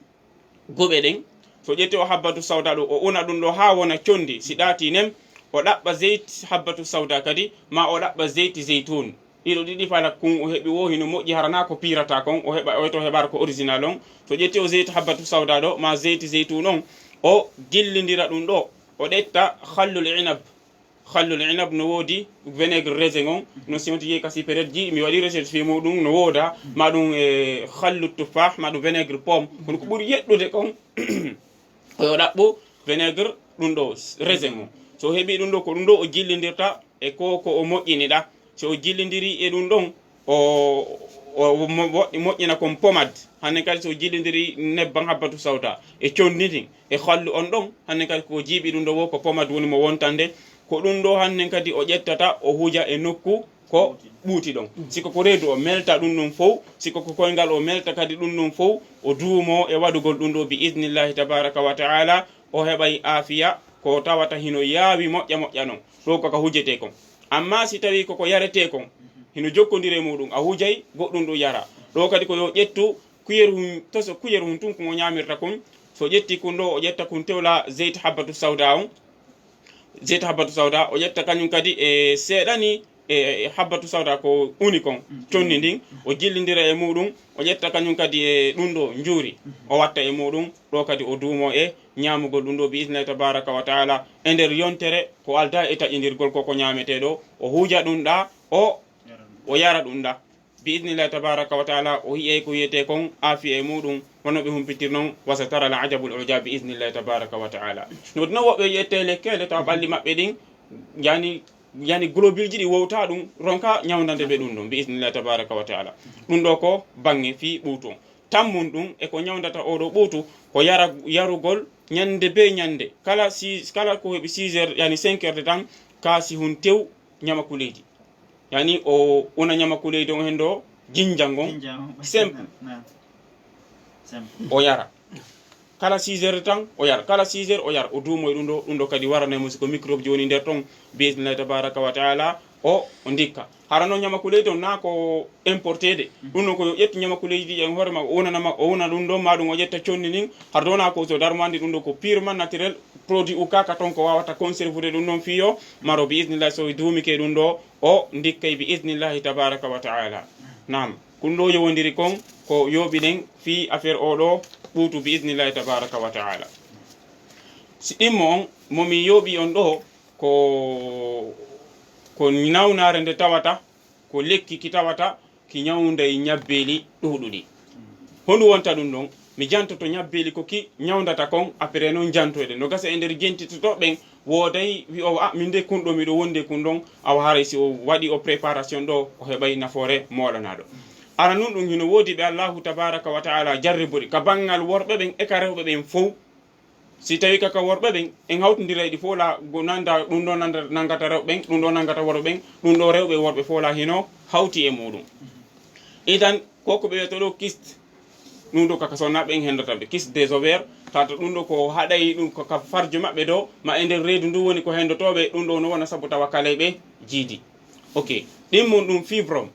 Guɓe ɗen. So ƴetti o habbatu sawda ɗo, o una ɗum ɗo haa wona condi. Si ɗaati nen, o ɗaɓɓa zeyt habbatu sawda kadi, ma o ɗaɓɓa zeyt zeytun. Ɗiɗo ɗiɗi fala kun o heɓi wo hino moƴƴi, hara na ko pirata kon, o heɓa, o to heɓara ko original on. So ƴetti o zeyt habbatu sawda ɗo, ma zeyt zeytun on, o jillindira ɗum ɗo, o ɗetta khallul inab. Khallul inab no woodi, vinaigre raisin on, no si on tigi ka siperetji, mi waɗi recherche fii muɗum, no wooda, ma ɗum e khallu tufah, ma ɗum vinaigre pomme. Kono ko ɓuri yeɗɗude kon, ko yo ɗaɓɓu vinaigre ɗum ɗo, raisin on. So o heɓi ɗum ɗo, ko ɗum ɗo o jillindirta e ko, ko o moƴƴini ɗa. So o jillindiri e ɗum ɗon, o, o mo-, woɗɗi-, moƴƴina kon pommade. Hannen kadi so o jillindiri nebban habbatu sawda e condi ndin, e khallu on ɗon, hannen kadi ko jiiɓi ɗum ɗo wo ko pommade woni mo wontande. Ko ɗum ɗo hannen kadi o ƴettata, o huja e nokku ko ɓuuti ɗon. Si ko ko reedu o melta ɗum ɗon fow, si ko ko koyngal o melta kadi ɗum ɗon fow, o duumo e waɗugol ɗum ɗo bi idnillahi tabaraka wa taala, o heɓay aafiya ko tawata hino yaawi moƴƴa moƴƴa non. Ɗo ko ka hujete kon. Amma si tawi ko ko yarete kon, hino jokkondire muɗum, a hujay goɗɗum ɗum yara. Ɗo kadi ko yo ƴettu kuyeru hun, toso kuyeru hun tun ko mo ñaamirta kun. So ƴetti kun ɗo, o ƴetta kun tewla zeyt habbatu sawda on. Zeyt habbatu sawda, o ƴetta kañum kadi e seeɗani e, e habbatu sawda ko uni kon, conni ndin, o jillindira e muɗum, o ƴetta kañum kadi e ɗum ɗo njuuri, o watta e muɗum, ɗo kadi o duumo e ñaamugol ɗum ɗo bi idnillahi tabaraka wa taala, e nder yontere ko alda e taƴindirgol ko ko ñaametee ɗo, o huja ɗum ɗa, o, o yara ɗum ɗa. Bi idnillahi tabaraka wa taala, o yi'ay ko wi'etee kon aafiya e muɗum, wano ɓe humpitir non, wa satara al ajabul ujab bi idnillahi tabaraka wa taala. No ɗum woɓɓe wi'etee lekkele tawa ɓalli maɓɓe ɗin, yani, yani globuleji ɗi wowta ɗum, ronka ñawndande ɓe ɗum ɗum, bi idnillahi tabaraka wa taala. Ɗum ɗo ko bange fii ɓuutu on. Tammun ɗum e ko ñawndata oɗo ɓuutu, ko yara, yarugol ñande be ñande. Kala si, kala ko heɓi six heures, yani cinq heures de temps, ka si hun tew ñamaku leydi. Yani o una ñamaku leydi on hen ɗo, jinja ngon, simple. O yara. Kala six heures tan, o yara. Kala six heures, o yara. O duumo e ɗum ɗo, ɗum ɗo kadi warana mo si ko microbe ji woni nder ton, bi idnillahi tabaraka wa taala, o, o ndikka. Hara noon ñamaku leydi on na ko importé de. Ɗum noon ko yo ƴettu ñamaku leydi en hoore ma, o unana ma, o una ɗum ɗo, ma ɗum o ƴetta conni nin. Har ɗo na ko so darmandi ɗum ɗo ko purement naturel, produit ukkaka ton ko wawata conservude ɗum ɗon fiyo, maro bi idnillahi so duumike ɗum ɗo, o ndikkay bi idnillahi tabaraka wa taala. Naam, kun ɗo yowondiri kon ko yooɓiɗen fii affaire o ɗo ɓuutu bi idnillahi tabaraka wa taala. Si ɗimmo on, mo min yooɓi on ɗo ko, ko nawnaare nde tawata, ko lekki ki tawata ki ñawnday ñabbeeli ɗuuɗuɗi. Honɗum wonta ɗum ɗon? Mi jantoto ñabbeeli ko ki ñawndata kon, après noon jantoyɗe. No gasa e nder jentitoto ɓen, wooday wi'oowo, "Ah, min de kun ɗo, miɗo wondi e kun ɗon." Awa haray si o waɗi o préparation ɗo, o heɓay nafoore mooɗanaaɗo. Ara nun ɗum hino woodi ɓe Allahu tabaraka wa taala jarribori ka banngal worɓe ɓen e ka rewɓe ɓen fow. Si tawi kaka worɓe ɓen, en hawtindira ɗi fof la, go nanda, ɗum ɗo nanda, nangata rewɓe ɓen, ɗum ɗo nangata worɓe ɓen, ɗum ɗo rewɓe e worɓe fof la hino hawti e muɗum. Idan, ko ko ɓe wiyata ɗo kyste, ɗum ɗo kaka sonnaaɓe en hendata ɓe, kyste des ovaires, tata ɗum ɗo ko haɗay ɗum ko ka farjo maɓɓe ɗo, ma e nder reedu ndu woni ko hendotooɓe, ɗum ɗo no wona sabu tawa kalay ɓe jiidi. Ok, ɗimmun ɗum fibrome,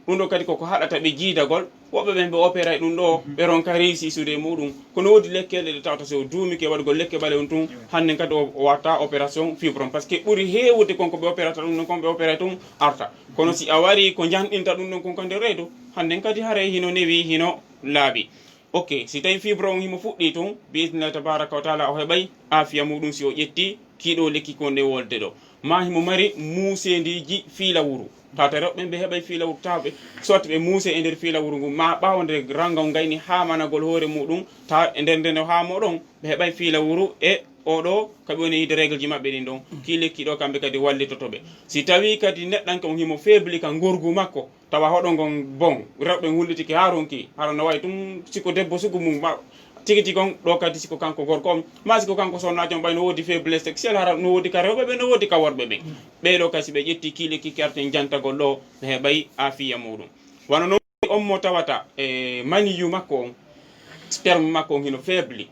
ɗum ɗo kadi koko haɗata ɓe jiidagol, woɓɓe ɓen ɓe opéra e ɗum ɗo, ɓe ronka réussisude e muɗum. Kono woodi lekkele ɗe tawata so duumike waɗugol lekke ɓaleyon tun, hannden kadi o, o watta opération fibrome. Parce que ɓuri heewude kon ko ɓe opérata ɗum ɗon kon, ɓe opéra tun arta. Kono si a wari ko janɗinta ɗum ɗon kon ka nder reedu, hannden kadi haray hino newi, hino laaɓi. Ok, si tawi fibrome on himo fuɗɗi tun, bi idnillahi tabaraka wa taala o heɓay aafiya muɗum si o ƴetti kii ɗo lekki ko nde wolde ɗo. Ma himo mari muusendiiji fiilawuru. Tawata rewɓe ɓen ɓe heɓay fiilawuru, tawa ɓe, soit ɓe muuse e nder fiilawuru ngun, ma ɓaawo nde rannga on gayni haamanagol hoore muɗum, tawa e nder nde no haamo ɗon, ɓe heɓay fiilawuru e o ɗo, ka ɓe woni yiide règle ji maɓɓe ɗin ɗon. Kii lekki ɗo kamɓe kadi wallitoto ɓe. Si tawi kadi neɗɗanke on himo faible ka ngorgu makko, tawa hoɗo ngon bon, rewɓe hullitike haa ronki, hara no wayi tun siko debbo sugu mum, ma, tigi tigi on, ɗo kadi siko kanko gorko on, ma siko kanko sonnaajo on, ɓay no woodi faiblesse sexuelle, hara no woodi ka rewɓe ɓe, no woodi ka worɓe ɓe. Ɓee ɗo kadi si ɓe ƴetti kii lekki kerten jantagol ɗo, ɓe heɓay aafiya muɗum. Wano non on mo tawata e maniyu makko on, sperme makko on hino faible,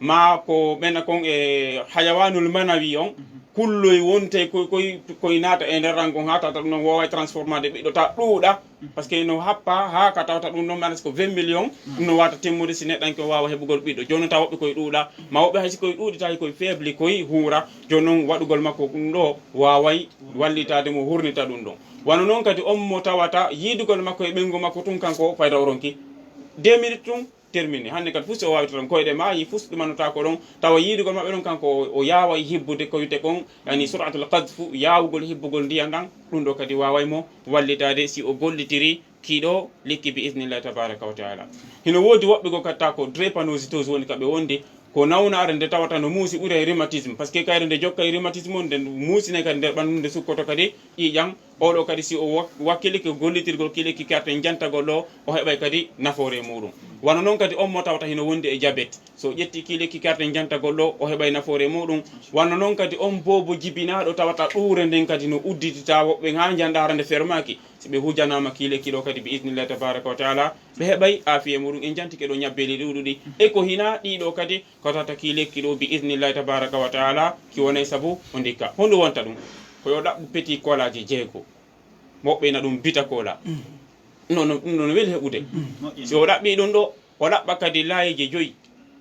ma ko ɓena kon e hayawanul manawi on, kulloy wonte koy, koy, koy naata e nder rangon, haa tawata ɗum non wooway transformade ɓiɗɗo, ta ɗuuɗa, parce que no happa haa ka tawata ɗum non, manas ko vingt millions, ɗum no wata timmude si neɗɗanke o waawa heɓugol ɓiɗɗo. Jooni non tawa woɓɓe koy ɗuuɗa, ma woɓɓe hay si koy ɗuuɗi, tawi koy faible, koy huura. Jooni non waɗugol makko ɗum ɗo waaway wallitaade mo, hurnita ɗum ɗon. Wano non kadi on mo tawata yiidugol makko e ɓeyngu makko tun, kanko fayda o ronki deux minutes tun, terminé. Hannde kadi fus o waawita ɗon koyɗe ma, yi fus ɗumannotaako ɗon, tawa yiidugol maɓɓe ɗon kanko o, o yaaway hibbude ko wiyetee kon, yani sur'atul qadf, yaawugol hibbugol ndiyan ɗan, ɗum ɗo kadi waaway mo wallitaade si o gollitiri kii ɗo lekki bi idnillahi tabaraka wa taala. Hino woodi woɓɓe goo kadi tawa ko drépanocytose woni ka ɓe wondi, ko nawnaare nde tawata no muusi ɓuri e rhumatisme, parce que kayre nde jokka e rhumatisme on, nde muusinay kadi nder ɓanndu, nde sukkoto kadi ƴiiƴan. Oɗo kadi, si o wak-, wakkilike gollitirgol kii lekki kerten jantagol ɗo, o heɓay kadi nafoore e muɗum. Wano non kadi on mo tawata hino wondi e diabète, so o ƴetti kii lekki kerten jantagol ɗo, o heɓay nafoore e muɗum. Wano non kadi on boobo jibinaaɗo tawata ɗuure nden kadi no udditita, woɓɓe haa njannda hara nde fermaaki. Si ɓe hujanaama kii lekki ɗo kadi, bi idnillahi tabaraka wa taala, ɓe heɓay aafiya e muɗum. En jantike ɗo ñabbeeli ɗuuɗuɗi. E ko hinaa ɗii ɗo kadi, ko tawata kii lekki ɗo, bi idnillahi tabaraka wa taala, ki wonay sabu o ndikka. Honɗum wonta ɗum? Ko yo ɗaɓɓu petit cola ji jeego, moɓɓina ɗum bita cola. Mm. Non, non, ɗum non weli heɓude. Mm. Si o ɗaɓɓi ɗum ɗo, o ɗaɓɓa kadi laayeeje joyi.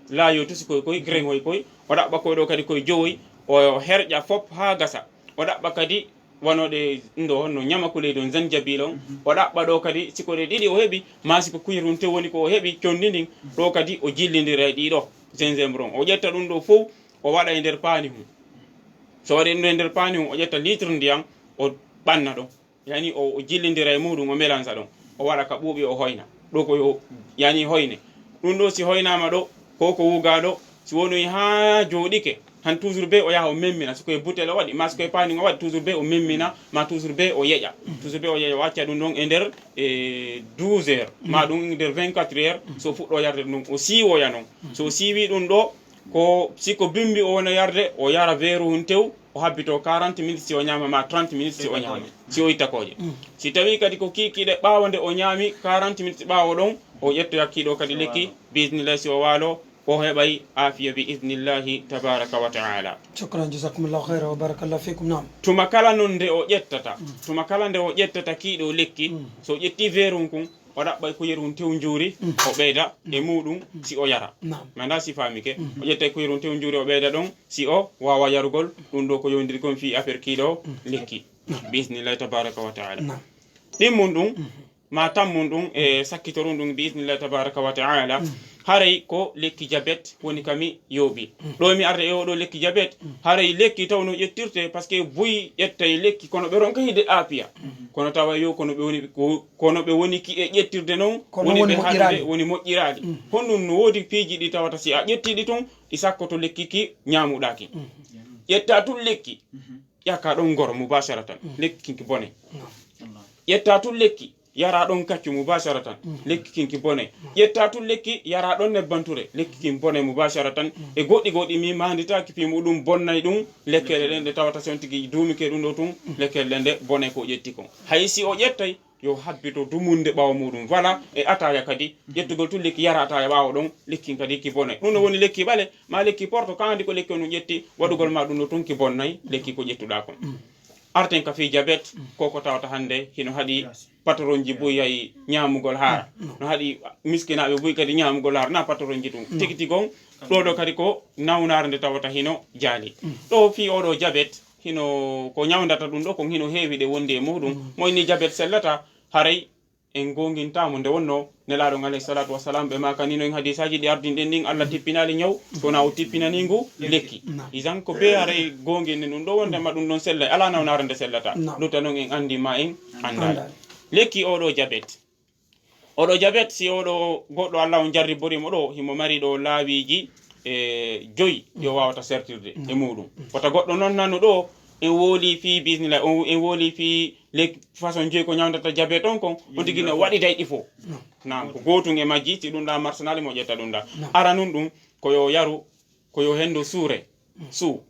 Laayo tusi koy koy, greŋoy koy. O ɗaɓɓa koy ɗo kadi koy jowoy. O herƴa fop haa gasa. O ɗaɓɓa kadi wano ɗe ɗo, no ñamakuley ɗon, zanjabil on. Mhm. O ɗaɓɓa ɗo kadi, si ko ɗe ɗiɗi o heɓi, ma si ko cuillère hun tew woni ko o heɓi, conndi ndin, ɗo kadi o jillindira e ɗiɗo, gingembre on. O ƴetta ɗum ɗo fow, o waɗa e nder paani hun. So waɗi ɗum ɗo e nder paani hun, o ƴetta litre ndiyan, o ɓanna ɗon. Yani o, o jillindira e muɗum, o melansa ɗon. O waɗa ka ɓuuɓi, o hoyna. Ɗo ko yo, yani hoyne. Ɗum ɗo si hoynaama ɗo, ko ko wugaa ɗo, si wonoyi haa jooɗike, han toujours be o yaha o memmina. Si ko e butel o waɗi, ma si ko e paani o waɗi, toujours be o memmina, ma toujours be o yeƴa. Toujours be o yeƴa, o acca ɗum ɗon e nder, e, douze heures, ma ɗum e nder vingt-quatre heures, so fuɗɗo yarde ɗum ɗon, o siiwoya non. So o siiwi ɗum ɗo, ko si ko bimbi o wona yarde, o yara veeru hun tew, o habbito quarante minutes si o ñaama, ma trente minutes si o ñaama, si o itta kooƴe. Mm. Si tawi kadi ko kiikiiɗe ɓaawo nde o ñaami, quarante minutes ɓaawo ɗon, o ƴettoya kii ɗo kadi lekki, bismillah, si o waalo, o heɓay aafiya bi idnillahi tabaraka wa taala. Shukran, jazakumullahu khairan wa barakallahu fikum. Naam. Tuma kala non nde o ƴettata, mm, tuma kala nde o ƴettata kii ɗo lekki, mm, so o ƴetti veeru hun kun, o ɗaɓɓay cuillère hun tew njuuri, mm, o ɓeyda e, mm, muɗum, mm, si o yara. Naam. Mi anndaa si faamike. Mm. O ƴettay cuillère hun tew njuuri o ɓeyda ɗon si o waawa yarugol. Ɗum ɗo ko yowndiri kon fii affaire kii ɗo, mm, lekki. Naam. Bi idnillahi tabaraka wa taala. Naam. Ɗimmun ɗum, mm, ma tammun ɗum e sakkitorun ɗum bi idnillahi tabaraka wa taala. Mm. Haray ko lekki diabète woni ka mi yooɓi. Mm. Ɗo mi arde e oɗo lekki diabète, mm, haray lekki taw no ƴettirte, parce que buy ƴettay lekki kono ɓe ronka hide aafiya. Mm. Kono tawa yo kono ɓe woni ko kono ɓe woni ki e ƴettirde non, kono woni woni ɓe moƴƴiraali, haɗude, woni moƴƴiraali. Mm. Honɗum? No woodi piiji ɗi tawata si a ƴetti ɗi tun, ɗi sakkoto lekki ki ñaamuɗaa ki. Mm. Ƴetta tun lekki, mhm, ƴakka ɗon ngor mubasharatan. Mm. Lekki kin ki bone. Mm. Ƴetta tun lekki, Yara ɗon kaccu mubasharatan, lekki kin ki bonay. Ƴetta tun lekki, yara ɗon nebbanture, lekki kin bonay mubasharatan. E goɗɗi goɗɗi mi manditaki fi muɗum bonnay ɗum, lekkele ɗen ɗe tawata si on tigi duumike ɗum ɗo tun, lekkele ɗen ɗe bonay ko o ƴetti kon. Hay si o ƴettay, yo habbito dumunde ɓaawo muɗum. Voilà, e ataya kadi, ƴettugol tun lekki yara ataya ɓaawo ɗon, lekki kin kadi ki bonay. Ɗum no woni lekki ɓale, ma lekki porto, ka andi ko lekki on ɗum ƴetti, waɗugol ma ɗum ɗo tun ki bonnay, lekki ko ƴettuɗa kon. Arten ka fii jabet, ko ko tawata hannde hino haɗi patronji buy hay ñaamugol haara. No haɗi miskinaaɓe buy kadi ñaamugol haara, na patronji tun. Tigi tigi on, ɗo ɗo kadi ko nawnaare nde tawata hino jaali. Ɗo fii oɗo jabet, hino ko ñawndata ɗum ɗo kon hino heewi ɗe wondi e muɗum. Mo inni jabet sellata, haray en goongintaamo nde wonno Nelaaɗo on alayhi salatu wassalam, ɓe maaka ni no en hadiisaaji ɗi ardinɗen ɗin, Allah tippinaali ñaw, so wonaa o tippinanii ngu lekki. Naam. Isan ko bee haray goonginɗen ɗum ɗo wonde ma ɗum ɗon sellay, alaa nawnaare nde sellata. Naam. Luta non en anndi ma en anndaali. Anndaali. Lekki oɗo jabet. Oɗo jabet, si oɗo goɗɗo Allah on jarribori mo ɗo, himo mari ɗo laawiiji, e, joyi ɗi o waawata sertirde e muɗum. Wata goɗɗo non nanu ɗo, en wooli fii bismillah, on, en wooli fii lekki façon joyi ko ñawndata jabet on kon, on tigi no waɗi dayɗi fof. Naam, ko gootun e majji, si ɗum ɗa marsanali mo ƴetta ɗum ɗa. Ara nun ɗum, ko yo yaru, ko yo hendo suure, suu.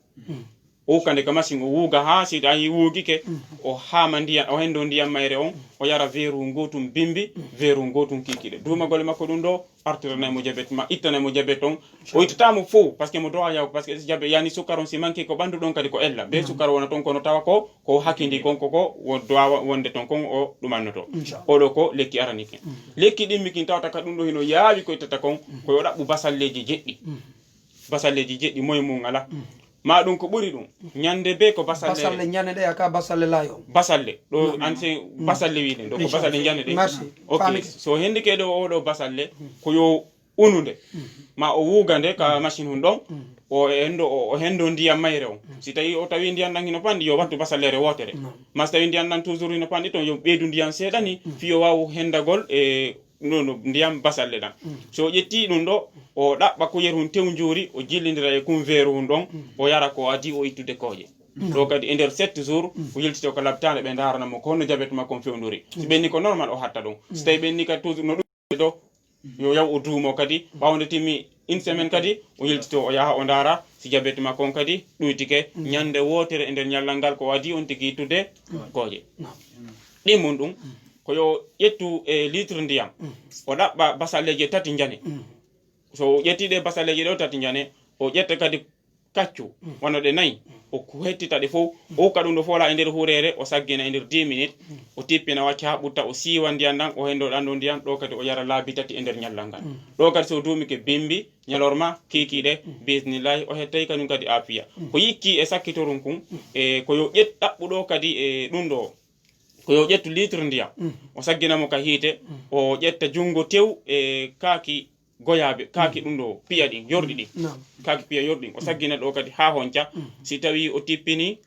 O wukkande ka machine, o wuuga haa si tawi wuugike, o haama ndiyan, o hendo ndiyan mayre on, o yara veeru gootun bimbi, veeru gootun kikiɗe. Duumagol makko ɗum ɗo, artiranay mo jabet ma, ittanay mo jabet on. O ittata mo fow, parce que mo dowa yaw, parce que jabet yani sukar on si manki ko ɓandu ɗon kadi ko ella. Be sukar wona ton kono tawa ko, ko hakindi kon ko, ko wo-, dowa wonde ton kon o ɗumannoto. Inchallah. Oɗo ko lekki arani ken. Lekki ɗimmi kin tawata ka ɗum ɗo hino yaawi ko ittata kon, ko yo ɗaɓɓu basalleji jeɗɗi. Basalleji jeɗɗi moye mum ala. Ma ɗum ko ɓuri ɗum. Ñande be ko basalle. Basalle ñande ɗe aka basalle laayo. Basalle. Ɗo an se basalle wiɗen. Ɗo ko basalle ñande ɗe. Merci. Ok. Faami. So hendike ɗo oɗo basalle, ko yo unude. Ma o wuuga nde ka machine hun ɗon. O hendo, o, o hendo ndiyam mayre on. Si tawi o tawi ndiyam ɗan hino panɗi, yo wattu basallere wootere. Ma si tawi ndiyam ɗan toujours hino panɗi ton, yo ɓeydu ndiyam seeɗa ni, fi yo waawu hendagol e no, no, ndiyam basalle ɗan. So o ƴetti ɗum ɗo, o ɗaɓɓa kuyel hun tew njuuri, o jillindira e kun veeru hun ɗon, o yara ko adii o ittude kooƴe. Ɗo kadi e nder sept jours, o yiltito ko labtaande ɓe ndaarana mo ko honno jabet makko on fewndori. Si ɓenni ko normal o hatta ɗum. Si tawi ɓenni kadi toujours no ɗum ɗo, yo yaw o duumo kadi, ɓaawo nde timmi une semaine kadi, o yiltito o yaha o ndaara si jabet makko on kadi ɗuytike. Ñande wootere e nder ñallal ngal ko adii on tigi ittude kooƴe. Ɗin mun ɗum, ko yo ƴettu e litre ndiyam, o ɗaɓɓa basalleeje tati njane. So o ƴetti ɗe basalleeje ɗo tati njane, o ƴetta kadi kaccu, wano ɗe nayi, o ku-, hettita ɗe fow, o hokka ɗum ɗo fola e nder huureere, o saggina e nder dix minutes, o tippina wacca haa ɓutta, o siiwa ndiyan ɗan, o hendo ɗan ɗo ndiyan, ɗo kadi o yara laabi tati e nder ñallal ngal. Ɗo kadi so duumike bimbi, ñalorma, kiikiiɗe, bismillahi, o hettay kañum kadi aafiya. Ko yikki e sakkitorun kun, e ko yo ƴet-, ɗaɓɓu ɗo kadi e ɗum ɗo, ko yo ƴettu litre ndiyam, o saggina mo ka hiite, o ƴetta junngo tew e kaaki goyaabe, kaaki ɗum ɗo, piya ɗin, yorɗi ɗin. Naam. Kaaki piya yorɗi ɗin. O saggina ɗo kadi haa honca. Si tawi o tippini,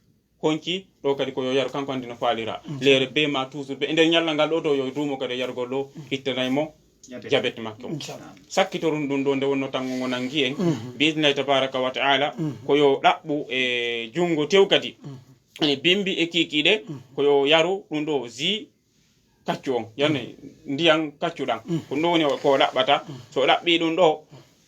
honci, ɗo kadi ko yo yaru, kanko anndi no faalira. Leere be ma toujours be. E nder ñalla ngal ɗo to yo duumo kadi e yarugol ɗo, ittanay mo jabet makko. Inchallah. Sakkitorun ɗum ɗo nde wonno tan ngo nangi en. Bi idnillahi tabaraka wa ta'ala, ko yo ɗaɓɓu e junngo tew kadi. Ani bimbi e kiikiiɗe, ko yo yaru ɗum ɗo ji kaccu on, yani ndiyan kaccu ɗan. Ko ɗum ɗo woni ko o ɗaɓɓata. So o ɗaɓɓi ɗum ɗo,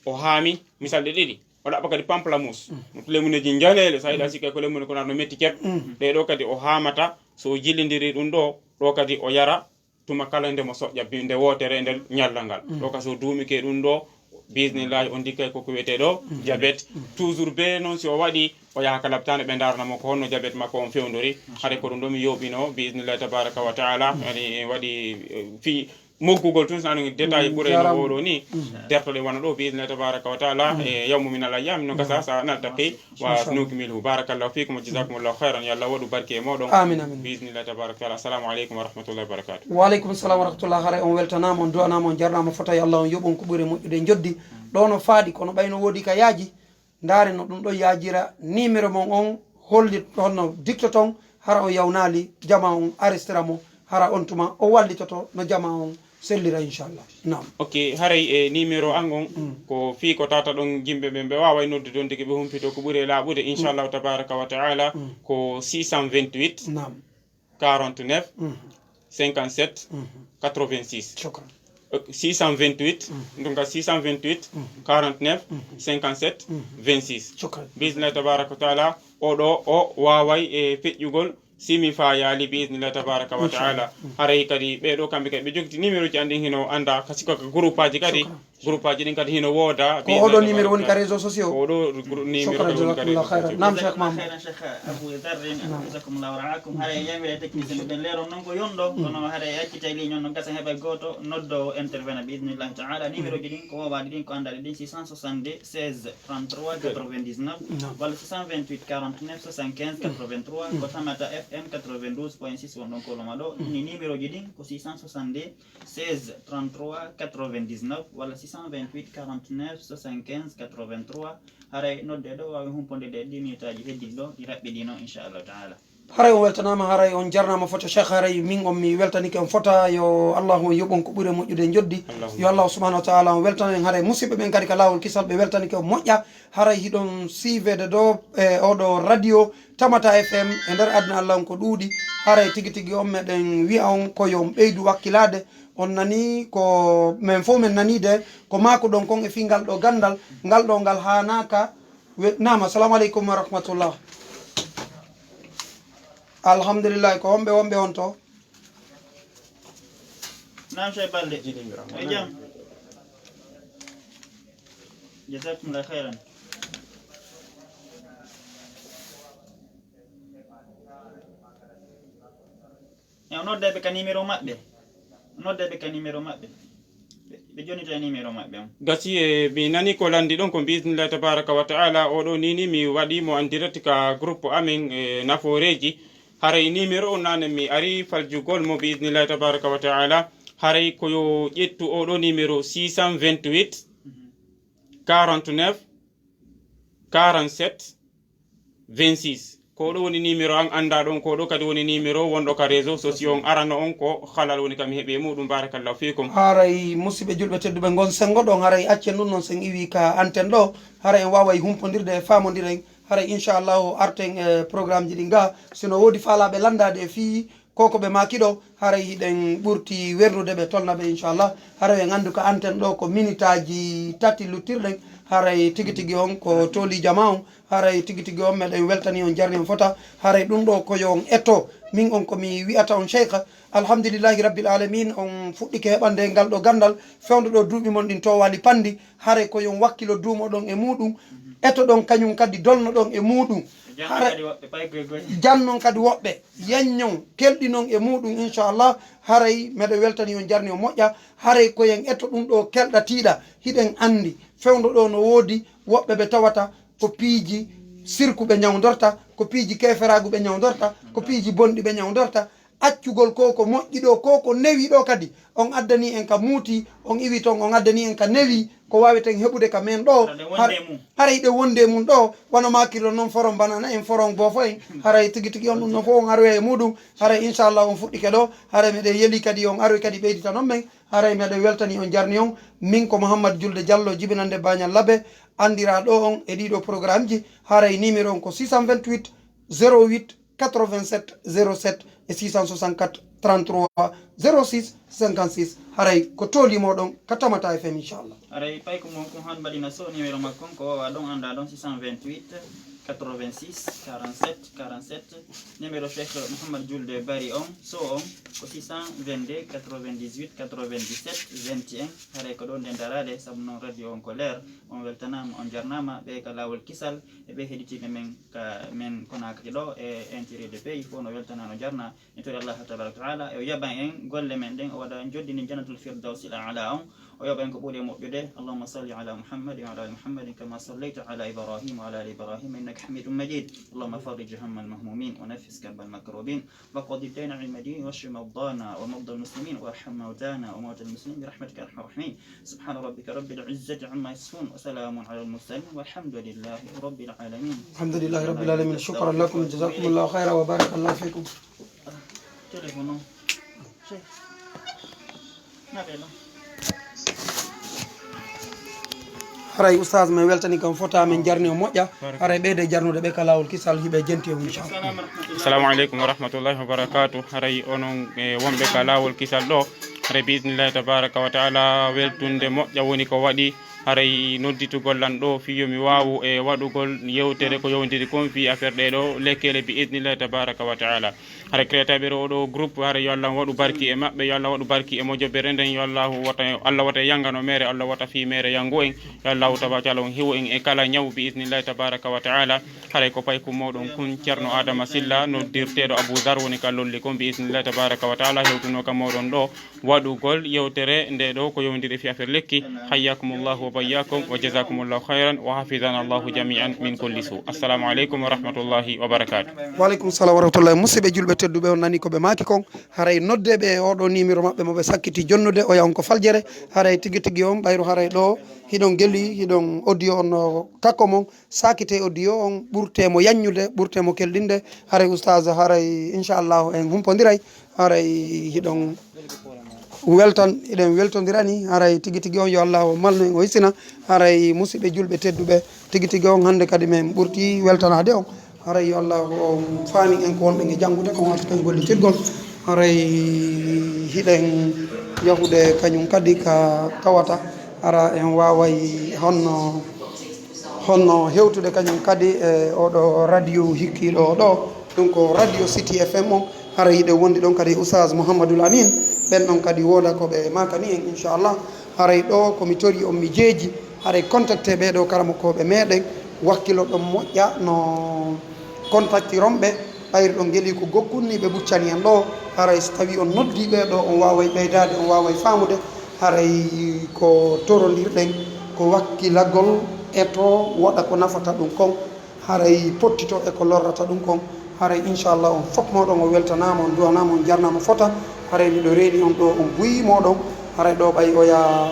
o haami, misal ɗe ɗiɗi. O ɗaɓɓa kadi pamplemousse. Lemuneji njaneele, sa yiɗa sikkay ko lemune ko nar no metti ceɗ. Ɗe ɗo kadi o haamata, so o jillindiri ɗum ɗo, ɗo kadi o yara, tuma kala nde mo soƴƴa bi-, nde wootere e nder ñallal ngal. Ɗo ka so duumike ɗum ɗo, bismillahi, on ndikkay ko ko wiyetee ɗo, jabet. Toujours be noon si o waɗi, o yaha ka labtaane ɓe ndaarana mo ko honno jabet makko on fewndori. Hade ko ɗum ɗo mi yooɓino, bi idnillahi tabaraka wa taala. Yani en waɗi, eh, fi moggugol tun, sano détail ɓurayno oɗo ni. Dertoɗe wano ɗo, bi idnillahi tabaraka wa taala. E yawmu min al ayyam, no gasa sa naltaqi. Wa nukmilu. Barakallahu fikum wa jazakumullahu khairan. Yo Allah waɗu barke e moɗon. Amin, amin. Bi idnillahi tabaraka wa taala. Assalamu alaikum wa rahmatullahi wa barakatuh. Wa alaikum salam wa rahmatullah. Haray on weltanama, on du'anama, on jarnama fota. Yo Allah on yoɓon ko ɓuri moƴƴude joddi. Ɗo no faaɗi, kono ɓayno woodi ka yaaji. Ndaare no ɗum ɗo yaajira. Numéro mon on holli honno diktoton, hara o yawnali, jama on arestira mo, hara on tuma o wallitoto no jama on sellira, inchallah. Naam. Ok, haray e numéro an on, ko fii ko tawata ɗon yimɓe ɓen ɓe waaway noddude on tigi ɓe humpito ko ɓuri e laaɓude, inchallahu tabaraka wa taala, ko six cent vingt-huit, naam, quarante-neuf, cinquante-sept quatre-vingt-six. Shukran. Six cent vingt-huit, donc six cent vingt-huit, quarante-neuf, cinquante-sept, vingt-six. Shukran. Bismillah tabaraka wa taala, oɗo o waaway e feƴƴugol simi fa yaali, bismillah tabaraka wa taala. Haray kadi ɓeɗo kamɓe kadi ɓe jogiti numéro ji an ɗin, hino anda ka siko ka groupe aji kadi. Groupe aji ɗin kadi hino wooda. Ko oɗo numéro woni ka réseau sociaux. Oɗo groupe numéro kadi woni ka réseau sociaux. Nam Cheikh Mamadou. Khairan Cheikh Abu Dharrin, hafizakumullah wa ra'akum. Haray yamire technicien ɓen leeron non ko yondo, kono haray accitay ligne on no gasa heɓa goto noddowo intervena bi idnillahi taala. Numéro ji ɗin ko wowaɗi ɗin, ko andaɗi ɗin, six cent soixante-deux seize trente-trois quatre-vingt-dix-neuf walla six cent vingt-huit quarante-neuf soixante-quinze quatre-vingt-trois, ko Tamata F M quatre-vingt-douze point six won ɗon koloma ɗo. Ni numéro ji ɗin ko six cent soixante-deux seize trente-trois quatre-vingt-dix-neuf walla six cent vingt-huit quarante-neuf soixante-quinze quatre-vingt-trois. Haray nodde ɗo wawi humpondirde e ɗi minutaji heddiɗi ɗo ɗi raɓɓiɗino, inchallahu taala. Haray on weltanama, haray on jarnama foto Cheikh, haray min on mi weltanike on fota, yo Allahu on yoɓon ko ɓuuri moƴƴude joddi. Yo Allahu subhanahu wa taala on weltano en, haray musidɓe ɓen kadi ka lawol kisal ɓe weltanike on moƴƴa, haray hiɗon siivede ɗo e oɗo radio Tamata F M e nder aduna Allah on ko ɗuuɗi. Haray tigi tigi on meɗen wi'a on ko yo on ɓeydu wakkilade. On nani ko men fof men nani de ko maako ɗon kon e fii ngal ɗo gandal, ngal ɗo ngal haanaka. We-, naam, assalamu aleykum wa rahmatullah. Alhamdulillah, ko homɓe wonɓe on to? Naam, Cheikh Balde. E jam. Jazakumullah khairan. E o noddeɓe ka numéro maɓɓe. O noddeɓe ka numéro maɓɓe. Ɓe, ɓe jonnita numéro maɓɓe on. Gasi e mi nani ko landi ɗon ko bismillah tabaraka wa taala. Oɗo nini mi waɗi mo en direct ka groupe amen e nafooreji. Haray numéro on nane mi ari faljugol mo bismillah tabaraka wa taala. Haray ko yo ƴettu oɗo numéro six cent vingt-huit quarante-neuf quarante-sept vingt-six. Ko ɗo woni numéro an, annda ɗon ko ɗo kadi woni numéro wonɗo ka réseau sociaux on. Arano on ko halal woni kam heɓe muɗum. Barakallahu fikum. Haray musidɓe julɓe tedduɓe, ngon sengo ɗon, haray accen ɗum non sen iwi ka antenne ɗo, haray en waway humpondirde e famondiren, haray inchallahu arten e programme ji ɗi ga, sino wodi faalaɓe landade e fii ko ko ɓe maaki ɗo, haray hiɗen ɓurti wernude ɓe, tolna ɓe, inchallah. Haray en anndu ka antenne ɗo ko minitaaji tati luttirɗen, haray tigi tigi on ko tooli jama on, haray tigi tigi on meɗen weltani on, jarni on fota. Haray ɗum ɗo ko yo on etto, min on ko mi wi'ata on Cheikh, alhamdulillahi rabbil alamin, on fuɗɗike heɓande ngal ɗo gandal, fewndo ɗo duuɓi mon ɗin towali pandi, haray ko yo on wakkilo duumo ɗon e muɗum, etto ɗon kañum kadi dolno ɗon e muɗum. Haray jannon kadi woɓɓe, yanñon, kelɗinon e muɗum, inchallah. Haray meɗo weltani on, jarni on moƴƴa. Haray ko yen etto ɗum ɗo kelɗa tiiɗa, hiɗen anndi fewndo ɗo no woodi woɓɓe ɓe tawata ko piiji sirku ɓe ñawdorta, ko piiji keferaagu ɓe ñawdorta, ko piiji bonɗi ɓe ñawdorta. Accugol ko ko moƴƴi ɗo, ko ko newi ɗo kadi, on addani en ka muuti, on iwi ton, on addani en ka newi, ko waweten heɓude ka men ɗo. Haray ɗe wonde e mum ɗo, wano makirlo noon, foron banana en, foron bofo en. Haray tigi tigi on ɗum noon fof on aroya e muɗum. Haray inchallah on fuɗɗike ɗo. Haray meɗen yeli kadi on aroy kadi ɓeyditanon men. Haray meɗen weltani on, jarni on. Min ko Mouhammad Julde Diallo, jibinande Bañal Labe, andira ɗo on e ɗiɗo programme ji. Haray numéro on ko six cent vingt-huit zéro huit quatre-vingt-sept zéro sept e six cent soixante-quatre trente-trois zéro six cinquante-six. Haray ko tooli moɗon ka Tamata F M, inchallah. Haray pay ko mon ko han mbaɗina so numéro makko on ko wowa ɗon, anda ɗon six cent vingt-huit quatre-vingt-six quarante-sept quarante-sept. Numéro Cheikh Mouhammad Julde Bari on, so on ko six cent vingt-deux quatre-vingt-dix-huit quatre-vingt-dix-sept vingt et un. Haray ko ɗo nden darade, sabu noon radio on ko leer. On weltanama, on jarnama, ɓe ka lawol kisal e ɓe heɗitiɓe men ka men Konakri ɗo e intérieur de pays fof no weltana, no jarna. En tori Allah tabaraka wa taala, o yaɓan en golle men ɗen, o waɗa joddini Jannatul Firdawsil Aala on, o yoɓa en ko ɓuri moƴƴude. Allahumma salli ala Muhammadin wa ala ali Muhammadin kama sallayta ala Ibrahim wa ala ali Ibrahim innaka Hamidum Majid. Allahumma farrij hammal mahmumin wa naffis karbal makrubin wa qdi dayna al madinin washfi mawdana wa mawda al muslimin warham mawtana wa mawta al muslimin bi rahmatika ya arhamar rahimin. Subhana rabbika rabbil izzati amma yasifun wa salamun ala al mursalin walhamdulillahi rabbil alamin. Alhamdulillahi rabbil alamin. Shukran lakum, jazakumullahu khairan wa barakallahu fikum. Téléphone o. Sey. Naɓe ɗo. Haray ustaas, men weltani kam fota, men jarni o moƴƴa. Haray ɓeyde jarnude ɓe ka laawol kisal, hiɓe jenti o, inchallah. Assalamu aleykum wa rahmatullahi wa barakatuh. Haray onon e wonɓe ka laawol kisal ɗo, haray bi isnillahi tabaraka wa taala weltunde moƴƴa woni ko waɗi. Haray nodditugol lan ɗo fii yo mi waawu e waɗugol yewtere ko yowndiri kon fii affaire ɗee ɗo lekkele bi isnillahi tabaraka wa taala. Haray créateur ɓe oɗo groupe, haray yo Allah waɗu barki e maɓɓe, yo Allah waɗu barki e mojobere nden, yo Allahu wata, Allah wata yangano mere, Allah wata fii mere yangu en, yo Allahu tabaraka wa taala on hiwu en e kala ñaw bi isnillahi tabaraka wa taala. Haray ko paykum moɗon kun Ceerno Adama Silla noddirteeɗo Abu Dar woni ka lolli kon bi isnillahi tabaraka wa taala, hewtuno ka moɗon ɗo waɗugol yewtere nde ɗo ko yowndiri fii affaire lekki. Hayyakumullahu wa bayyakum wa jazakumullahu khairan wa hafizana Allahu jami'an min kulli su. Assalamu aleykum wa rahmatullahi wa barakatuh. Wa aleykum salam wa rahmatullahi. Musidɓe julɓe tedduɓe, on nani ko ɓe maaki kon. Haray noddeeɓe e oɗo numéro maɓɓe mo ɓe sakkiti jonnude, oya on ko faljere. Haray tigi tigi on ɓayru haray ɗo hiɗon geli, hiɗon audio on no takko mon. Sakite audio on ɓurte mo yanñude, ɓurte mo kelɗinde. Haray ustaas, haray inchallahu en humpondiray. Haray hiɗon weltan, hiɗen weltondirani. Haray tigi tigi on yo Allah o malnu en, o hisina. Haray musidɓe julɓe tedduɓe, tigi tigi on hannde kadi men ɓurti weltanaade on. Haray yo Allah o faami en ko wonɗen e janngude, ko wonata en gollitirgol. Haray hiɗen yahude kañum kadi ka tawata hara en waaway honno, honno hewtude kañum kadi e oɗo radio hikkiiɗo o ɗo. Ɗum ko radio City F M o. Haray hiɗen wondi ɗon kadi e Oustaz Mouhamadoul Amine. Ɓen ɗon kadi wooda ko ɓe maakani en, inchallah. Haray ɗo ko mi tori on, mi jeeji. Haray contacte ɓee ɗo karamokooɓe meɗen, wakkiloɗon moƴƴa no contactiron ɓe. Ɓayri ɗon geli ko gokkunni ɓe ɓuccani en ɗo. Haray so tawi on noddi ɓee ɗo, on waaway ɓeydaade, on waaway faamude. Haray ko torondirɗen ko wakkilagol e to waɗa ko nafata ɗum kon. Haray pottito e ko lorrata ɗum kon. Haray inchallah on fof moɗon o weltanaama, on duwanaama, on jarnaama fota. Haray miɗo reeni on ɗo, on buyi moɗon. Haray ɗo ɓay oya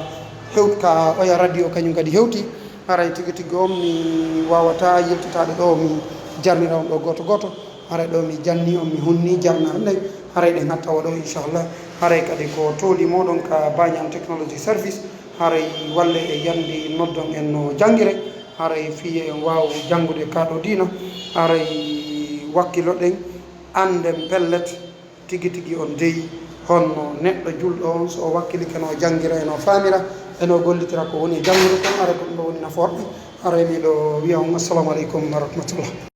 hewt-, ka oya radio kañum kadi hewti. Haray tigi tigi on mi waawata yiltitaade ɗo, mi jarnira on ɗo gooto gooto. Haray ɗo mi janni on, mi hunni jarnaare nden. Haray ɗen hattawa ɗo inchallah. Haray kadi ko tooli moɗon ka Banyan Technology Service. Haray walle e yandi noddon en no janngire. Haray fii en waaw janngude ka ɗo diina. Haray wakkiloɗen, annden pellet tigi tigi on dey honno neɗɗo julɗo on, so o wakkilike no jangira, e no faamira, e no gollitira ko woni e janngude kon. Haray ko ɗum ɗo woni nafoore. Haray miɗo wiya on assalamu aleykum wa rahmatullah.